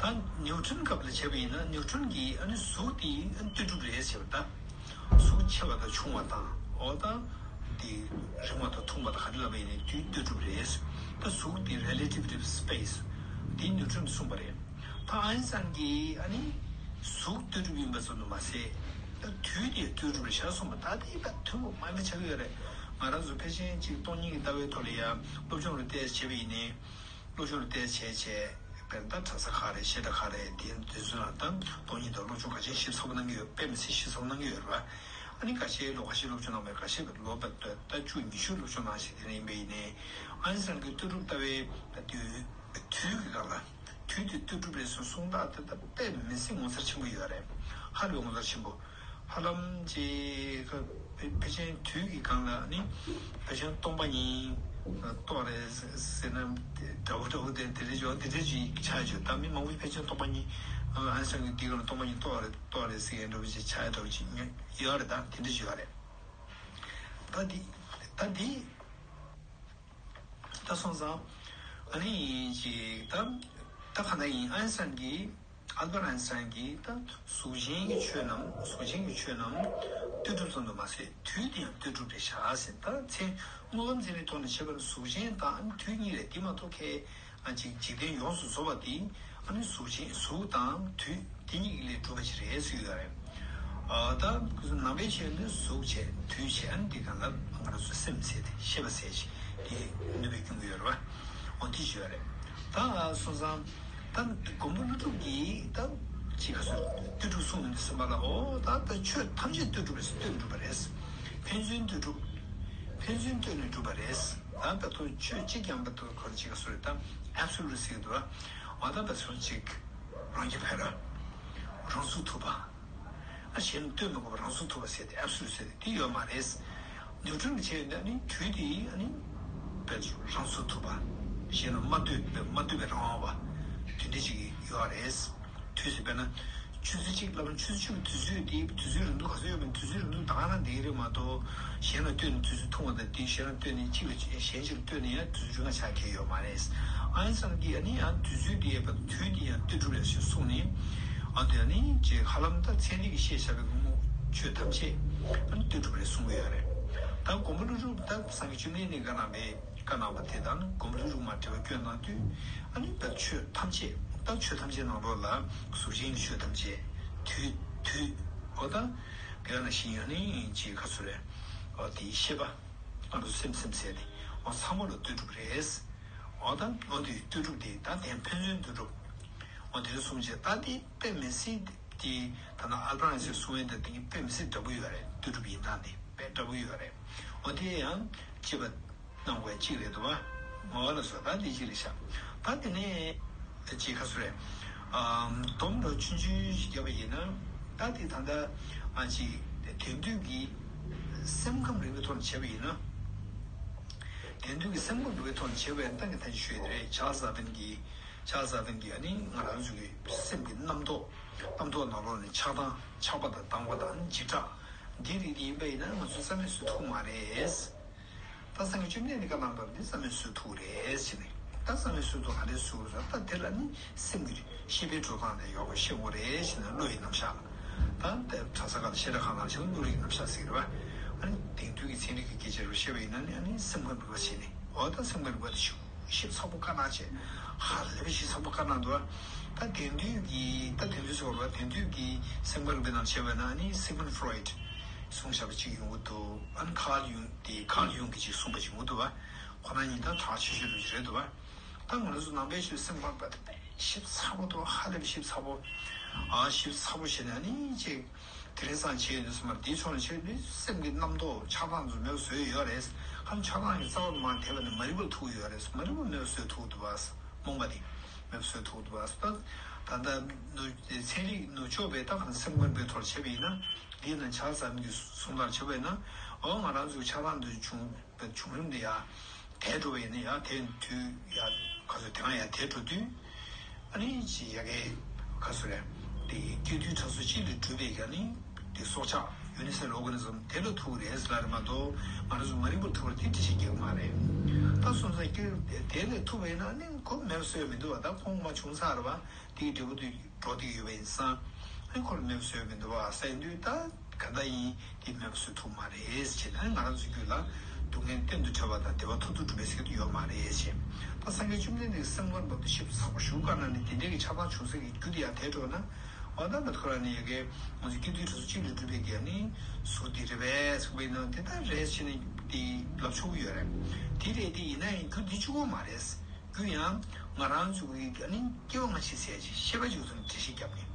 ད་ནིའུ་ཊོན་སྐབས་ལ་བྱས་པ་ཡིན་ན་ནིའུ་ཊོན་གྱིས་ཨ་ནི་གཟུགས་དེ་ཨ་ནི་ལྟོས་གྲུབ་རེད་ཟེར་བ། ད་གཟུགས་ཆེ་བ་དང་ཆུང་བ་དང་འོ་ད་དེ་རིང་བ་དང་ཐུང་བ་དང་ག་རེ་ལབ་པ་ཡིན་ནའི་དུས་ལྟོས་གྲུབ་རེད། ད་གཟུགས་དེ་རེ་ལེ་ཊིབ་སི་པེ་སི་དེ་ནིའུ་ཊོན་གསུངས་པ་རེད། ད་ཨན་སན་གྱིས་ཨ་ནི་གཟུགས་ལྟོས་གྲུབ་ཡིན་པ་ཙམ་དུ་མ་ཟད། ད་དུས་དེ་ལྟོས་གྲུབ་རེད་བཞག་གསུངས་པ། ད་དེ་ད་ཐུན་མོང་མ་ཡིན་པ་ཆགས་ཀྱི་ཡོད་རེད། ང་རང་ཚོ་ཕལ་ཆེར་གཅིག་སྟོང་ཉིད་ཀྱི་ལྟ་བའི་ཐོག་ལ་ཡ་སློབ་སྦྱོང་རེ་ཏོག་ཙམ་བྱས་པ་ཡིན་ནའི། སློབ་སྦྱོང་རེ་ཏོག་ཙམ་བྱས་བྱས་དཔེར་ན་ད་གྲྭ་ས་ཁག་རེད། བཤད་གྲྭ་ཁག་རེད། དེ་དེ་ཚོ་ལ་ད་སྟོང་ཉིད་དང་སློབ་སྦྱོང་ག་ཚོད་ཞིབ་ཚགས་པོ་གནང་གི་ཡོད། དཔེ་མི་སྲིད་ཞིབ་ཚགས་པོ་གནང་གི་ཡོད་རེད་བ། ཨ་ནི་ཁ་ཤས་ལོ་ཁ་ཤས་སློབ་སྦྱོང་གནང་བའི་ཁ་ཤས་ལོ་ད་ད་བཅུ་ཉི་ཤུ་སློབ་སྦྱོང་གནང་བྱས་དེ་འདྲ་ཡིན་པ་ཡིན་ནའི། ཨན་སན་གྱི་ལྟོས་གྲུབ་ལྟ་བའི་དུས་དུས་ཀྱི་སྒང་ལ། དུས་དེ་ལྟོས་གྲུབ་རེད་ཟེར་གསུངས་སྟངས་དེ་ད་དཔེ་མི་སྲིད་ངོ་མཚར་ཆེན་པོ་ཡོད་རེད། ཧ་ལས་ངོ་མཚར་ཆེན་པོ། ཧ་ལམ་ཅིག་ཕལ་ཆེར་དུས་ཀྱི་སྒང་ལ་ནི་ཕལ་ཆེར་སྟོང་པ་ཉིད་རྟོགས་རེད་ཟེར་ན་འདྲ་བོ་འདྲ་བོ་དེ་དེ་འདྲ་ཅིག་དེ་འདྲ་ཅིག་ཆགས་ཡོད། ད་མི་མང་པོ་ཕལ་ཆེར་སྟོང་པ་ཉིད་ཨན་སན་གྱི་དེའི་སྒང་ལ་སྟོང་པ་ཉིད་རྟོགས་རེད་རྟོགས་རེད་ཟེར་མཁན་འདྲ་བོ་ཅིག་ཆགས་ཡ་འདྲ་བོ་ཅིག་ཡོད་རེད། ད་དེ་འདྲ་ཅིག་ཡོད་རེད། ད་འདི་ད་འདི། ད་སོང་ཙང་། ཨ་ནི་ཅིག་ད་ད་ག་འདྲ་ཡིན། ཨན་སན་གྱིས་ཨལ་བར་ཨན་སན་གྱིས་ད་གཟུགས་ཅན་གྱི་ཆོས་རྣམས་གཟུགས་ཅན་གྱི་ཆོས་རྣམས་ལྟོས་གྲུབ་ཙམ་དུ་མ་ཟད་དུས་དེ་ཡང་ལྟོས་གྲུབ་རེད་བཞག་ཟེར། ད་ཚེ་དངོས་ལམ་འཛིན་པའི་ཐོག་ནས་བྱས་པ་ན་གཟུགས་ཅན་དང་དུས་གཉིས་རེད། དེ་མ་གཏོགས་ཁའི་ཨ་ཅིག་འཇིག་རྟེན་ཡོངས་སུ་རྫོགས་པ་དེ་ཨ་ནི་གཟུགས་ཅན་གཟུགས་དང་དུས་དེ་གཉིས་ཀྱི་ལས་གྲུབ་པ་ཞིག་རེད་ཟེར་གྱི་ཡོད་རེད། ཨ་ད་ཁོ་ཚོ་ནང་པའི་ཆོས་ནི་གཟུགས་བྱས་དུས་བྱས་ཨ་ནི་འདི་གང་ལ་ང་རང་ཚོ་སེམས་ཟེར་ཏེ་ཤེས་པ་ཟེར་ཞིག་དེ་ནུས་པའི་སྐྱོན་གྱི་ཡོད་རེད་བ། འོ་དེ་ཞིག་ཡོད་རེད། ད་སོང་ཙང་ད་མགོན་པོ་ཀླུ་སྒྲུབ་ཀྱིས་ད་ཅི་ག་ཚོད་ལྟོས་གྲུབ་གསུངས་ནས་སེམས་པ་ལ་འོ་ད་ད་ཆོས་ཐམས་ཅད་ལྟོས་གྲུབ་རེད། ལྟོས་ནས་གྲུབ་པ་རེད། ཕན་ཚུན་ལྟོས་གྲུབ། ཕན་ཚུན་ལྟོས་ནས་གྲུབ་པ་རེད། ད་ད་དུང་ཆོས་གཅིག་ཀྱང་ད་དུང་ཁོ་ཅི་ག་ཚོད་རེད། ད་ཨབ་སོ་ལུཊ་ཟེར་གྱི་འདུག་བ། འོ་ད་ད་ཚོད་ཅིག་རང་རྒྱུ་ཕེ་ར། རང་ཚུགས་ཐུབ་པ། ཨ་གཞན་ལ་ལྟོས་མི་དགོས་པ་རང་ཚུགས་ཐུབ་པ་ཟེར་ཏེ་ཨབ་སོ་ལུཊ་ཟེར་ཏེ་དེ་ཡོད་མ་རེད། ནིའུ་ཊོན་གྱིས་བྱས་ཡོད་ན་ནི་དུས་དེ་ཨ་ནི་དཔེ་རང་ཚུགས་ཐུབ་པ། གཞན་ལ་མ་ལྟོས་པའི་མ་ལྟོས་པའི་རང་དབང་བ། དེ་འདྲ་ཅིག་ཡོད་རེད། དུས་ཚོད་དཔེར་ན། ཆུ་ཚོད་གཅིག་ལབ་ན་ཆུ་ཚོད་གཅིག་དུས་ཚོད་དེ་དུས་ཚོད་རིང་ཐུང་ག་ཚོད་ཡོད་པ་དུས་ཚོད་རིང་ཐུང་ད་ག་རང་འདི་རེད་མ་གཏོགས་གཞན་ལ་ལྟོས་ནས་དུས་ཚོད་ཐུང་བ་དང་དེ་གཞན་ལ་ལྟོས་ནས་གཅིག་ལ་གཞན་གཅིག་ལ་ལྟོས་ནས་ཡང་དུས་ཚོད་རིང་བ་ཆགས་ཀྱི་ཡོད་མ་རེད། ཨ་ནི་ཙམ་གྱིས་ཨ་ནི་ཡང་དུས་ཚོད་དེ་ཡོད་པ་དུས་དེ་ཡང་ལྟོས་གྲུབ་རེད་ཞེས་གསུངས་ནས། ཨ་དེ་ཨ་ནི་ཅེས་ཧ་ལམ་ད་ཚན་རིག་གིས་བཤད་བཞག་པའི་དངོས་ཆོས་ཐམས་ཅད་ཨ་ནི་ལྟོས་གྲུབ་རེད་གསུང་གི་ཡོད་རེད། ད་མགོན་པོ་ཀླུ་སྒྲུབ་ད་སངས་རྒྱས་བཅོམ་ལྡན་འདས་བཀའ་གནང་བའི་བཀའ་གནང་བ་དེ་དང་མགོན་པོ་ཀླུ་སྒྲུབ་མ་འབྲེལ་བ་སྐྱོན་གནང་དུས་ཨ་ནི་བོད་ཆོས་ཐམས་ཅད་ད་ཆོས་ཐམས་ཅད་ནང་ལོགས་ལ་གཟུགས་ཅན་གྱི་ཆོས་ཐམས་ཅད་དུས་དུས་འོ་ད་དེ་ལ་ནང་བཞིན་ཡང་ནི་ཅིག་ག་ཚོད་རེད། འོ་དེའི་ཤེས་པ་ང་ཚོ་སེམས་སེམས་ཟེར་ནས་འོ་ཚང་མ་ལ་ལྟོས་གྲུབ་རེད། འོ་ད་འོ་དེ་ལྟོས་གྲུབ་དེ་ད་དེ་ཕན་ཚུན་ལྟོས་གྲུབ་འོ་དེ་ལ་གསུངས་བྱས་ད་དེ་དཔེ་མི་སྲིད་དེ་ད་ནང་ཨལ་པ་རན་སི་གསུང་བའི་ད་དེ་དཔེ་མི་སྲིད་འདྲ་པོ་ཡོད་རེད། ལྟོས་གྲུབ་ཡིན་སྟངས་དེ་དཔེ་འདྲ་པོ་ཡོད་རེད། འོ་དེ་ཡང་སྤྱི་པ། གནང་དགོས་གཅིག་རེད་འདུག་བ། ངོ་བོ་ལ་སོགས་ད་འདི་གཅིག་རེད་ཤག་ད་དེ་ནས་ཅིག་ཁ་སུ་རེད། ཨམ་སྡོམ་རོ་ཆུང་ཆུང་ཞིག་བརྒྱབ་པ་ཡིན་ན། ད་དེ་ད་ལྟ་ཨ་ཅིག་དེང་དུས་ཀྱི་སེམས་ཁམས་རིག་པའི་ཐོག་ནས་བྱས་པ་ཡིན་ན། དེང་དུས་ཀྱི་སེམས་ཁམས་རིག་པའི་ཐོག་ནས་བྱས་པའི་ཏང་གི་ཐ་ཞིག་ཤོད་དེ་རེད། ཆཱལ་ཟ་ཏན་གྱི་ཆཱལ་ཟ་ཏན་གྱི་ཨ་ནི་ང་རང་ཚོ་གི་སེམས་ཀྱི་རྣམ་རྟོག་རྣམ་རྟོག་ནང་ལོགས་ནས་ཆགས་སྡང་ཆགས་པ་དང་སྡང་བ་དང་འཇིགས་སྐྲག་འདི་རིགས་དེ་ཡིན་པ་ཡིན་ན་ང་ཚོས་རྩ་མེད་བཟོ་ཐུབ་མ་རེད། ད་སངས་རྒྱས་བཅོམ་ལྡན་འདས་ཀྱིས་བཀའ་གནང་བ་འདི་རྩ་མེད་བཟོ་ཐུབ་རེད་ཟེར་ནས། ད་རྩ་མེད་བཟོ་ཐུབ་ག་རེ་བཟོ་རེད་ཟེར་ད་དེ་ལ་ནི་སེམས་ཀྱི་ཤེས་པའི་འགྲོ་སྟངས་ལས་ཡོག་པ་ཤེས་དགོས་རེད་ཟེར་ན་བློ་ཡི་རྣམ་གཞག་ད་ལྟ་གྲྭ་ས་ཁག་ལ་བཤད་གྲྭ་ཁག་ནང་བཞིན་བློ་རིག་རྣམ་གཞག་ཟེར་གྱི་རེད་པ། ཨ་ནི་དེང་དུས་ཀྱི་ཚན་རིག་གི་སྐད་ཆ་རུ་བཤད་པ་ཡིན་ན་ནི་ཨ་ནི་སེམས་ཁམས་རིག་པ་ཟེར་ནས་འོ་ད་སེམས་ཁམས་རིག་པ་དེ་ཞུ་ཞིབ་ཚགས་པོ་བཀའ་གནང་བྱས་ཧ་ལས་པའི་ཞིབ་ཚགས་པོ་བཀའ་གནང་འདུག་ད་དེང་དུས་ཀྱི་ད་དེང་དུས་ཟེར་བ་དེང་དུས་ཀྱི་སེམས་ཁམས་རིག་པའི་ནང་བཤད་པ་ཡིན་ན་ཨ་ནི་སིག་མན་ཕ་རོའི་ཌི་གསུངས་བཞག་པ་ཅིག་ཡོང་གི་འདུག་ཨ་ནི་ཁཱརལ་ཡུང་དེ་ཁཱརལ་ཡུང་གིས་ཅིག་གསུངས་པ་ཅིག་ཡོང་གི་འདུག་བ། ཁོ་རང་ཉིད་ད་གྲགས་ཆེ་ཤོས་རུ་ཅིག་རེད་འདུག་བ། ད་ང་རང་ཚོ་ནང་པའི་ཆོས་སེམས་ཁམས་པ་དེ་ཞིབ་ཚགས་པོ་འདུག་ཧ་ལས་པའི་ཞིབ་ཚགས་པོ། ཨ་ཞིབ་ཚགས་པོ་བྱས་ནས་ཨ་ནི་ཅིག་དེ་རིང་སང་བྱས་ཡོད་དུས་སུ་མར་དེའི་ཕྱོགས་ནས་བྱས་ཡོད་དུས་སེམས་ཀྱི་རྣམ་རྟོག་ཆགས་སྡང་ཚོ་མེད་པ་བཟོས་ཡོད་རེད། ཁམས་ཆགས་སྡང་གི་རྩ་བ་མར་དེད་པ་ནི་མ་རིག་པར་ཐུག་ཡོད་རེད། མ་རིག་པ་མེད་པ་བཟོས་ཐུབ་འདུག་བ། རྨོངས་པ་དེ་མེད་པ་བཟོས་ཐུབ་འདུག་བ། ད་ད་ལྟ་ནུ་ཚན་རིག་ནུབ་ཕྱོགས་པའི་ད་གང་སེམས་ཁམས་པའི་ཐོག་བྱས་པ་ཡིན་ན་འདི་ན་ཆགས་སྡང་གི་གསུང་སྟངས་བྱས་པ་ཡིན་ན་འོ་ང་རང་ཚོའི་ཆགས་སྡང་འདི་བྱུང་། བྱུང་རིམ་དེ་ཡང་དེད་འགྲོ་བ་ཡིན་ན་ཡང་དེ་དུས་ཡང་ག་ཚོད་དེ་སྒང་ཡང་དེད་འགྲོ་དུས་ཨ་ནི་ཅི་ཡ་གའི་ག་ཚོད་རེད། དེ་སྐྱེ་དུས་ཕྲ་སུ་གཅིག་ལས་གྲུབ་པའི་ཡ་ནི་དེ་སྲོག་ཆགས་ཡུ་ནི་སེལ་ཨོར་ག་ནི་ཛམ་དེ་ལ་ཐུག་རེད་ཟེར་ལ་རེད་མ་གཏོགས་ང་རང་ཚོ་མ་རིག་པར་ཐུག་པ་དེ་འགྲེལ་བཤད་རྒྱག་གི་མ་རེད། ད་སོང་ཙང་སྐྱེ་དེ་ལས་ཐུག་པ་ཡིན་ན་ཨ་ནི་ཁོ་མེད་པ་བཟོས་མི་འདུག་བ། ད་ཁོང་མ་བྱུང་ཚར་རེད་བ། དེའི་འབྲས་བུ་དེ། འགྲོ་བསྡད་ཡོད་པ་ཡིན་ཙང་། ཨ་ནི་ཁོ་ལ་མེད་པ་བཟོས་མི་འདུག་བ་ཟེར་དུས་ད་ག་འདྲ་ཡིན་དེ་མེད་པ་བཟོས་ཐུབ་མ་རེད་ཅེས་ཨ་ནི་ང་རང་ཚོའི་རྒྱུད་ལ་སྡུག་བསྔལ་གཏན་དུ་བྲལ་བ་དང་བདེ་བ་མཐར་ཐུག་འགྲུབ་པའི་ཟེར་གྱི་ཡོད་མ་རེད་ཅེས། ད་སངས་རྒྱས་བཅོམ་ལྡན་འདས་ཀྱི་སེམས་ཁམས་བབ་ཏུ་ཞིབ་ཚགས་པོ་ཞུ་བཀའ་གནང་ནས་དེ་འདྲའི་གི་ཆགས་སྡང་བྱུང་ས་གི་རྒྱུ་དེ་ཡང་དེ་འགྲོ་ན། འོ་ད་ད་ཁོ་རང་ནི་ཡ་གི་ང་ཚོ་སྐྱེ་དུས་ཕྲ་སུ་གཅིག་ལས་གྲུབ་པའི་གི་ཨ་ནི་གཟུགས་འདི་རེད་པས་ཟེར་བའི་ནང་དེ་ད་རེད་ཅེས་ནི་དེ་ལབ་ཆོག་གི་ཡོད་རེད། དེ་རེད་དེ་ཡིན་ན་ཡང་རྒྱུ་འདི་གཅིག་པོ་མ་རེད། རྒྱུ་ཡང་ང་རང་ཚོ་གི་ཨ་ནི་སྐྱེ་བ་སྔ་ཕྱི་ཟེར་ཅིག་ཤེས་པ་ཅིག་ཚོ་འགྲེལ་བཤད་བརྒྱབ་ནས།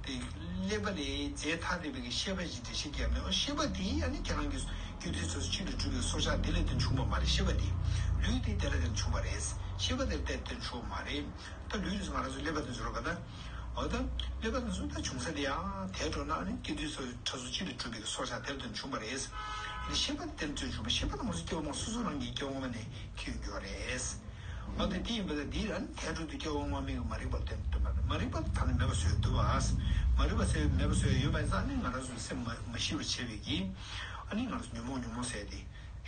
དེ་ཀླད་པ་ལས་རྫས་ཐ་དད་པའི་གི་ཤེས་པ་ཅིག་འགྲེལ་བཤད་བརྒྱབ་ནས། ཨོ་ཤེས་པ་དེ་ཨ་ནི་ཁྱེད་རང་གི་སྐྱེ་དུས་ཚོད་གཅིག་ལས་གྲུབ་པའི་སྲོག་ཆགས་དེ་ལས་བརྟེན་བྱུང་བ་མ་རེད། ཤེས་པ་དེ་ལུས་དེ་དེ་ལ་བརྟེན་བྱུང་བ་རེད། ཤེས་པ་དེ་ལ་བརྟེན་བྱུང་བ་མ་རེད། ད་ལུས་དེ་ཚོ་ང་རང་ཚོ་ཀླད་པ་དེ་ཚོ་རེད་པ། ད་འོ་ད་ཀླད་པ་དེ་ཚོ་ད་བྱུང་ས་དེ་ཡང་དེ་འགྲོ་ན་ཨ་ནི་སྐྱེ་དུས་ཚོད་ཕྲ་སུ་གཅིག་ལས་གྲུབ་པའི་གི་སྲོག་ཆགས་དེ་ལ་བརྟེན་བྱུང་བ་རེད། ཨ་ནི་ཤེས་པ་དེ་བརྟེན་བྱུང་བ། ཤེས་པ་དེ་ང་ཚོ་སྐྱེ་བ་མ་སོ་སོ་རང་གི་སྐྱེ་བ་སྔོན་མ་ནས་ཁྱེར་ཡོང་རྒྱུ་རེད། འོ་དེ་དེ་ཡིན་པ་ལ་འདིར་ཨ་ནི་དེ་འགྲོ་དུས་སྐྱེ་བ་སྔོན་མའི་མ་རིག་པ་བརྟེན་དུ་མ་རེད། མ་རིག་པ་ད་ནི་མེད་པ་བཟོས་འདུག་བ། མ་རིག་པ་ཟེར་མེད་པ་བཟོས་ཡོད་པ་ཡིན་ཙང་ནི་ང་རང་ཚོའི་སེམས་མ་མ་ཞི་བར་བྱེད་པའི་གི་ཨ་ནི་ང་རང་ཚོ་ཉོན་མོངས་ཉོན་མོངས་ཟེར་ཏེ།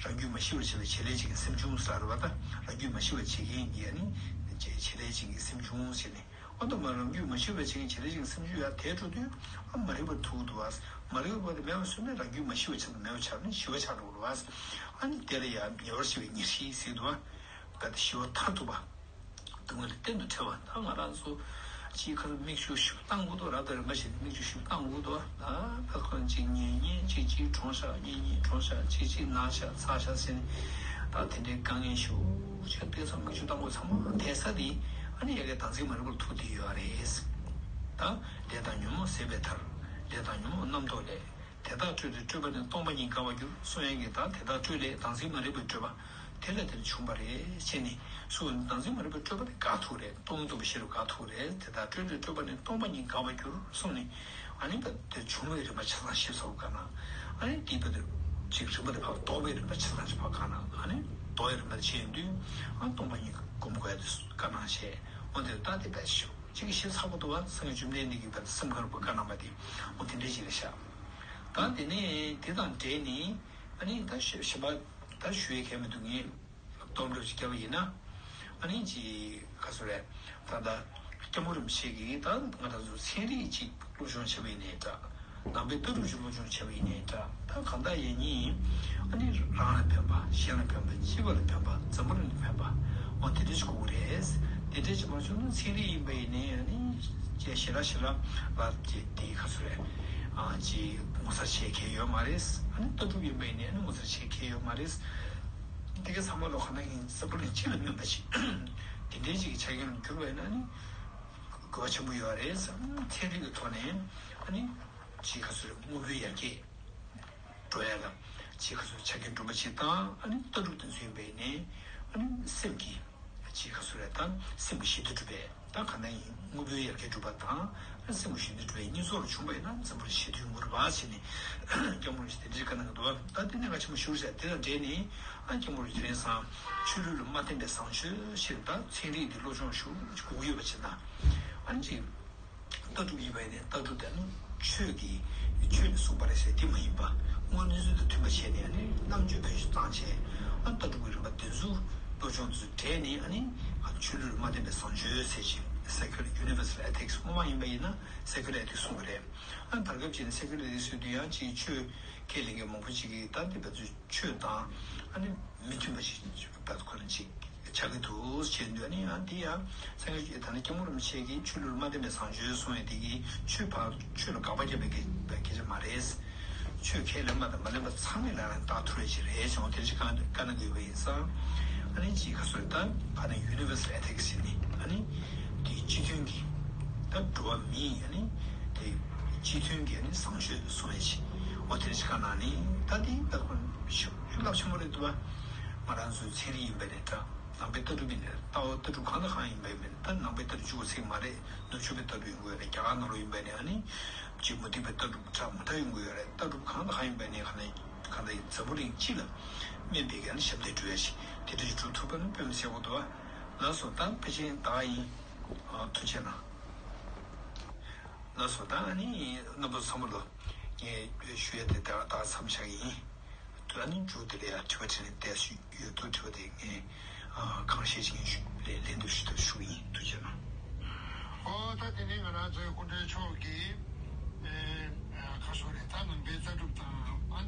རང་རྒྱུད་མ་ཞི་བར་བྱེད་པའི་བྱེད་ལས་ཅན་གྱི་སེམས་བྱུང་ཟེར་བ་དང་། རང་རྒྱུད་མ་ཞི་བར་བྱེད་མཁན་གྱི་ཨ་ནི་བྱེད་བྱེད་ལས་ཅན་གྱི་སེམས་བྱུང་ཟེར་ནས། འོ་ད་མ་རང་རྒྱུད་མ་ཞི་བར་བྱེད་མཁན་བྱེད་ལས་ཅན་གྱི་སེམས་བྱུང་ཡང་དེ་འགྲོ་དུས་ཨ་མ་རིག་པ་ཐུག་འདུག་བ། མ་རིག་པ་དེ་མེད་པ་བཟོས་ནས་རང་རྒྱུད་མ་ཞི་བ་ཆགས་དང་མེད་པ་ཆགས་ནས་ཞི་བ་ཆགས་འགྲོ་འདུག་བ། ཨ་ནི་དེ་ལ་ཡང་ཉེ་བར་ཞི་བའི་ཉེར་ཞི་ཟེར་འདུག་བ། ད་དེ་ཞི་བ་མཐར་ཐུག་པ། སྡུག་བསྔལ་གཏན་དུ་བྲལ་བ། ད་ང་རང་ཚོ་ཅིག་ཁ་ལ་མིག་ཆུ་ཞིག་བཏང་དགོས་འདུག་ར། ད་རིམ་པ་བཞིན་མིག་ཆུ་ཞིག་བཏང་དགོས་འདུག་ད་ད་ཁོ་གཅིག་ཉལ་ཉལ་གཅིག་གཅིག་གྲོངས་ཤག་ཉལ་ཉལ་གྲོངས་ཤག་གཅིག་གཅིག་ན་ཤག་ཚ་ཤག་ཟེར་ནས། ད་དེ་འདྲའི་དཀའ་ངལ་ཞིག་ཅིག་དེ་ཚོ་མིག་ཆུ་བཏང་དགོས་ཚང་མ་དེ་ས་དེ་ཨ་ནི་ཡ་གི་བདག་འཛིན་མ་རིག་པར་ཐུག་བསྡད་ཡོད་རེད། ད་ལས་དང་ཉོན་མོངས་ཟད་པའི་མཐར། ལས་དང་ཉོན་མོངས་རྣམ་རྟོག་ལས། དེ་དག་སྤྲོས་ཏེ་སྤྲོས་པ་ནི་སྟོང་པ་ཉིད་དགའ་བར་འགྱུར་གསུང་ཡག་གི། ད་དེ་དག་སྤྲོས་ལས་བདག་འཛིན་མ་རིག་པའི་སྤྲོས་པ་དེ་ལ་དེར་བྱུང་བ་རེད་ཅེས་ནི་གསུངས། བདག་འཛིན་མ་རིག་པའི་སྤྲོས་པ་དེ་དགག་ཐུབ་རེད། སྟོང་ཉིད་རྟོགས་པའི་ཤེས་རབ་དགག་ཐུབ་རེད། དེ་དག་སྤྲོས་ཏེ་སྤྲོས་པ་ནི་སྟོང་པ་ཉིད་དགའ་བར་འགྱུར་གསུངས་ནས། ཨ་ནི་ད་དེ་བྱུང་བའི་རིམ་པ་ཆ་ཚང་ཞིབ་ཚགས་པོ་བཀའ་གནང་། ཨ་ནི་དེའི་བར་དུ་ཅིག་རིམ་པ་དེ་ཕར་ལྡོག་པའི་རིམ་པ་ཆ་ཚང་ཞིག་ཕར་བཀའ་གནང་། ཨ་ནི་ལྡོག་པའི་རིམ་པ་དེ་བྱས་ཡོང་དུས་ཨ་སྟོང་པ་ཉིད་སྒོམ་དགོས་ཡ་དེ་བཀའ་གནང་བྱས། འོ་དེ་ལྟ་དེ་བས་ཤོག་ཅིག་ཤེས་ཚ་པོ་འདུག་བ། སངས་རྒྱས་བཅོམ་ལྡན་འདས་ཀྱིས་བས་སེམས་ཁར་བུ་བཀའ་གནང་བ་དེ་འོ་དེ་འདྲའི་ཞིག་རེད་ཤག་ད་དེ་ནས་དེ་དང་འབྲེལ་ནས་ཨ་ནི་ད་ཞེས་པ་ད་ཞུ་ཡས་གལ་མི་འདུག་ངས་སྟོན་གྲབས་ཅིག་བརྒྱབ་པ་ཡིན་ན། ཨ་ནི་ཅིག་ག་ཚོད་རེད། ད་ལྟ་སྐྱབས་མགོན་རིན་པོ་ཆེ་གིས་ད་ང་རང་ཚོ་ཚན་རིག་ཅིག་སློབ་སྦྱོང་བྱས་པ་ཡིན་ནའི་འདྲ། ནང་པའི་ལྟ་གྲུབ་ཅིག་སློབ་སྦྱོང་བྱས་པ་ཡིན་ནའི་འདྲ། ད་གང་ལྟར་ཡིན་ཉིན་ཨ་ནི་རང་ལ་ཕན་པ། གཞན་ལ་ཕན་པ། སྤྱི་པ་ལ་ཕན་པ། འཛམ་བུ་གླིང་ལ་ཕན་པ། འོ་དེ་འདྲ་ཅིག་དགོས་ཀྱི་རེད། དེ་འདྲ་ཅིག་མ་བྱུང་ན་ཚན་རིག་ཡིན་པ་ཡིན་ནའི་ཨ་ནི་ཅིག་ཞེ་དྲག་ཞེ་དྲག་ལ་ཅིག་དེ་ག་ཚོད་རེད། ཨ་ཅིག་ངོ་མཚར་ཆེ་གལ་ཡོད་མ་རེད། ཨ་ནི་ལྟ་གྲུབ་ཡིན་པ་ཡིན་ནའི་ཨ་ནི་ངོ་མཚར་ཆེ་གལ་ཡོད་མ་རེད། དེ་ག་ཚང་མ་ལོ་ག་ན་ཡིན་འཛམ་བུ་གླིང་སྤྱི་ལ་སྨན་པ་ཅིག་དེ་འདྲའི་ཅིག་གི་ཆ་རྐྱེན་ལ་འགྱུར་བ་ཡིན་ན་ཨ་ནི་དགོས་པ་ཆེན་པོ་ཡོད་རེད་བསམ། ཚན་རིག་གི་ཐོག་ནས་ཨ་ནི་ཅིག་ག་ཚོད་རེད། དངོས་པོའི་ཡར་རྒྱས་འགྲོ་ཡ་ལ་ཅིག་ག་ཚོད་ཆ་རྐྱེན་སྒྲུབ་པ་ཅིག་དང་། ཨ་ནི་ལྟ་གྲུབ་དེ་ཚོ་ཡིན་པ་ཡིན་ནའི་ཨ་ནི་སེམས་ཀྱི་ཅིག་ག་ཚོད་རེད། ད་སེམས་ཀྱི་ཞི་བདེ་སྒྲུབ་པའི་ད་ག་ནང་ཡིན། དངོས་པོའི་ཡར་རྒྱས་སྒྲུབ་པ་དང་ཨ་ནི་སེམས་ཀྱི་ཞི་བདེ་སྒྲུབ་པའི་གཉིས་ཚོགས་ལ་བྱུང་བ་ཡིན་ན་འཛམ་བུ་གླིང་ཞི་བདེ་ཡོང་གི་རེད་པ་ཟེར་ནས་སྐྱབས་མགོན་རིན་པོ་ཆེས་དེ་འདྲའི་བཀའ་གནང་གི་འདུག་བ། ད་དེ་ནས་ང་ཆེན་པོ་ཞུ་བ་ཟེར་དེ་དང་འབྲེལ་ནས་ཨ་སྐྱབས་མགོན་རིན་པོ་ཆེས་ཆོས་ལུགས་ལ་མ་བརྟེན་པའི་བཟང་སྤྱོད་ཞེས་ད་ཚན་རིག་འདི་སློབ་སྦྱོང་ཞུ་དགོས་ཀྱི་ཡོད་པ་བྱས་ན། ཨ་ནི་ཅིག་ལྟ་གྲུབ་ཡིན་པ་ཡིན་ནའི་ལྟ་གྲུབ་དེ་ནི་ཆོས་ཀྱི་ཆོས་ནས་གསུངས་པ་རེད་ཟེར་དེ་མ་ཡིན་པ། དངོས་གནས་ཚུལ་དང་མཐུན་པ་བྱས་ནས་ཨ་ནི་རྣམ་དཔྱོད་བེད་སྤྱོད་བཏང་བྱས། ཨ་ལྟ་གྲུབ་ཀྱི་རིམ་པ་དེ་ཚོ་སློབ་སྦྱོང་དེ་ཚོ་བགྲས་ནས་ཨ་ནི་ཆོས་ལུགས་ལ་མ་བརྟེན་པའི་བཟང་སྤྱོད་ཟེར་ཅིག་Secular Universal Ethics སྔོན་མ་ཡིན་པ་ཡིན་ན་Secular Ethics གསུངས་པ་རེད། ཨ་ད་སྐབས་ཅིག་ནས་Secular Ethics ཟེར་དུས་ཡང་ཅིག་ཆོས་ཁས་ལེན་མཁན་མང་པོ་ཅིག་གིས་ད་འདི་བ་ཚོའི་ཆོས་དང་ཨ་ནི་མི་མཐུན་པ་ཞིག་བ་ཁོ་ན་ཅིག་ཆགས་ཀྱི་འདུག་ཅེས་འདོད་ནི་ཡང་འདི་ཡང་སངས་རྒྱས་ད་ནི་སྐྱབས་མགོན་རིན་པོ་ཆེ་གིས་ཆོས་ལུགས་ལ་མ་བརྟེན་པའི་བཟང་སྤྱོད་གསུངས་ཡོད་དེ་གིས་ཆོས་ཕར་ཆོས་ལ་དགག་པ་བརྒྱབ་པའི་སྐད་ཆ་མ་རེད། ཆོས་ཁས་ལེན་པ་དང་མ་ལེན་པ་ཚང་མས་ལ་རང་བདག་ཐུབ་རེ་ཞིག་རེད་ཅེས་དེ་ཞིག་བཀའ་གནང་དགོས་པ་ཡིན་ཙང་། ཨ་ནི་ཅིག་ག་ཚོད་ད་ཕ་ནི་Universal Ethics ཡིན་ནི་ཨ་ནི་དེ་སྤྱི་མཐུན་གྱི་ད་འགྲོ་བ་མིའི་ཨ་ནི་དེ་སྤྱི་མཐུན་གྱི་ཨ་ནི་བཟང་སྤྱོད་གསུངས་ཡོད་ཅིག་འོ་དེ་ཞིག་བཀའ་གནང་ནི་ད་དེ་ད་ཁོ་ཤུགས་རླབས་ཆེན་པོ་རེད་འདུག་བ། ང་རང་ཚོའི་ཚན་རིག་ཡིན་པ་ནས་འདྲ། ནང་པའི་ལྟ་གྲུབ་ཡིན་ནས་ལྟ་བ་ལྟ་གྲུབ་གང་དང་གང་ཡིན་པ་ཡིན་པ་ནས་ད་ནང་པའི་ལྟ་གྲུབ་གཅིག་པོ་ཚིག་མ་རེད། ནུབ་ཕྱོགས་པའི་ལྟ་གྲུབ་ཡིན་དགོས་རེད། རྒྱ་གར་ནང་ལོགས་ཡིན་པ་ནས་ཨ་ནི་ཅིག་མུ་སྟེགས་པའི་ལྟ་གྲུབ་འདྲ་མི་འདྲ་ཡོང་གི་ཡོད་རེད། ལྟ་གྲུབ་གང་དང་གང་ཡིན་པ་ནས་གང་ལྟར་གང་ལྟར་འཛམ་བུ་གླིང་སྤྱི་ལ་སྨན་པའི་གི་ཨ་ནི་ཞབས་འདེགས་སྒྲུབ་ཡ་ཞིག་དེ་འདྲ་ཞིག་སྒྲུབ་ཐུབ་པ་ནི་དཔེ་མི་སྲིད་པོ་འདུག་བ། ལགས་སོ། ད་ཕལ་ཆེར་ད་ཡིན། ཨ་ཐུགས་རྗེ་གནང་། ལགས་སོ། ད་ཨ་ནི་རྣམ་པ་ཚང་མ་ལ་ངས་ཞུ་ཡ་དེ་ད་ད་མཚམས་བཞག་གི་ཡིན། ད་ཨ་ནི་མཇུག་དེ་ལ་ཡ་དྲི་བ་དྲིས་ལན་བལྟས་སུ་ཡོད་དུས་དྲི་བ་དེ་ངས་ཨ་གང་ཤེས་ཀྱི་ངས་ཞུ་ལན་ལན་འདེབས་ཞུ་ཐབས་ཞུ་གི་ཡིན། ཐུགས་རྗེ་གནང་། ཨོ་ད་དེ་ནས་ང་རང་ཚོའི་སྐུ་མགྲོན་མཆོག་གིས་ཨེ་ཁ་ཤོ་རེ་ད་ནང་པའི་ལྟ་གྲུབ་དང་ཨ།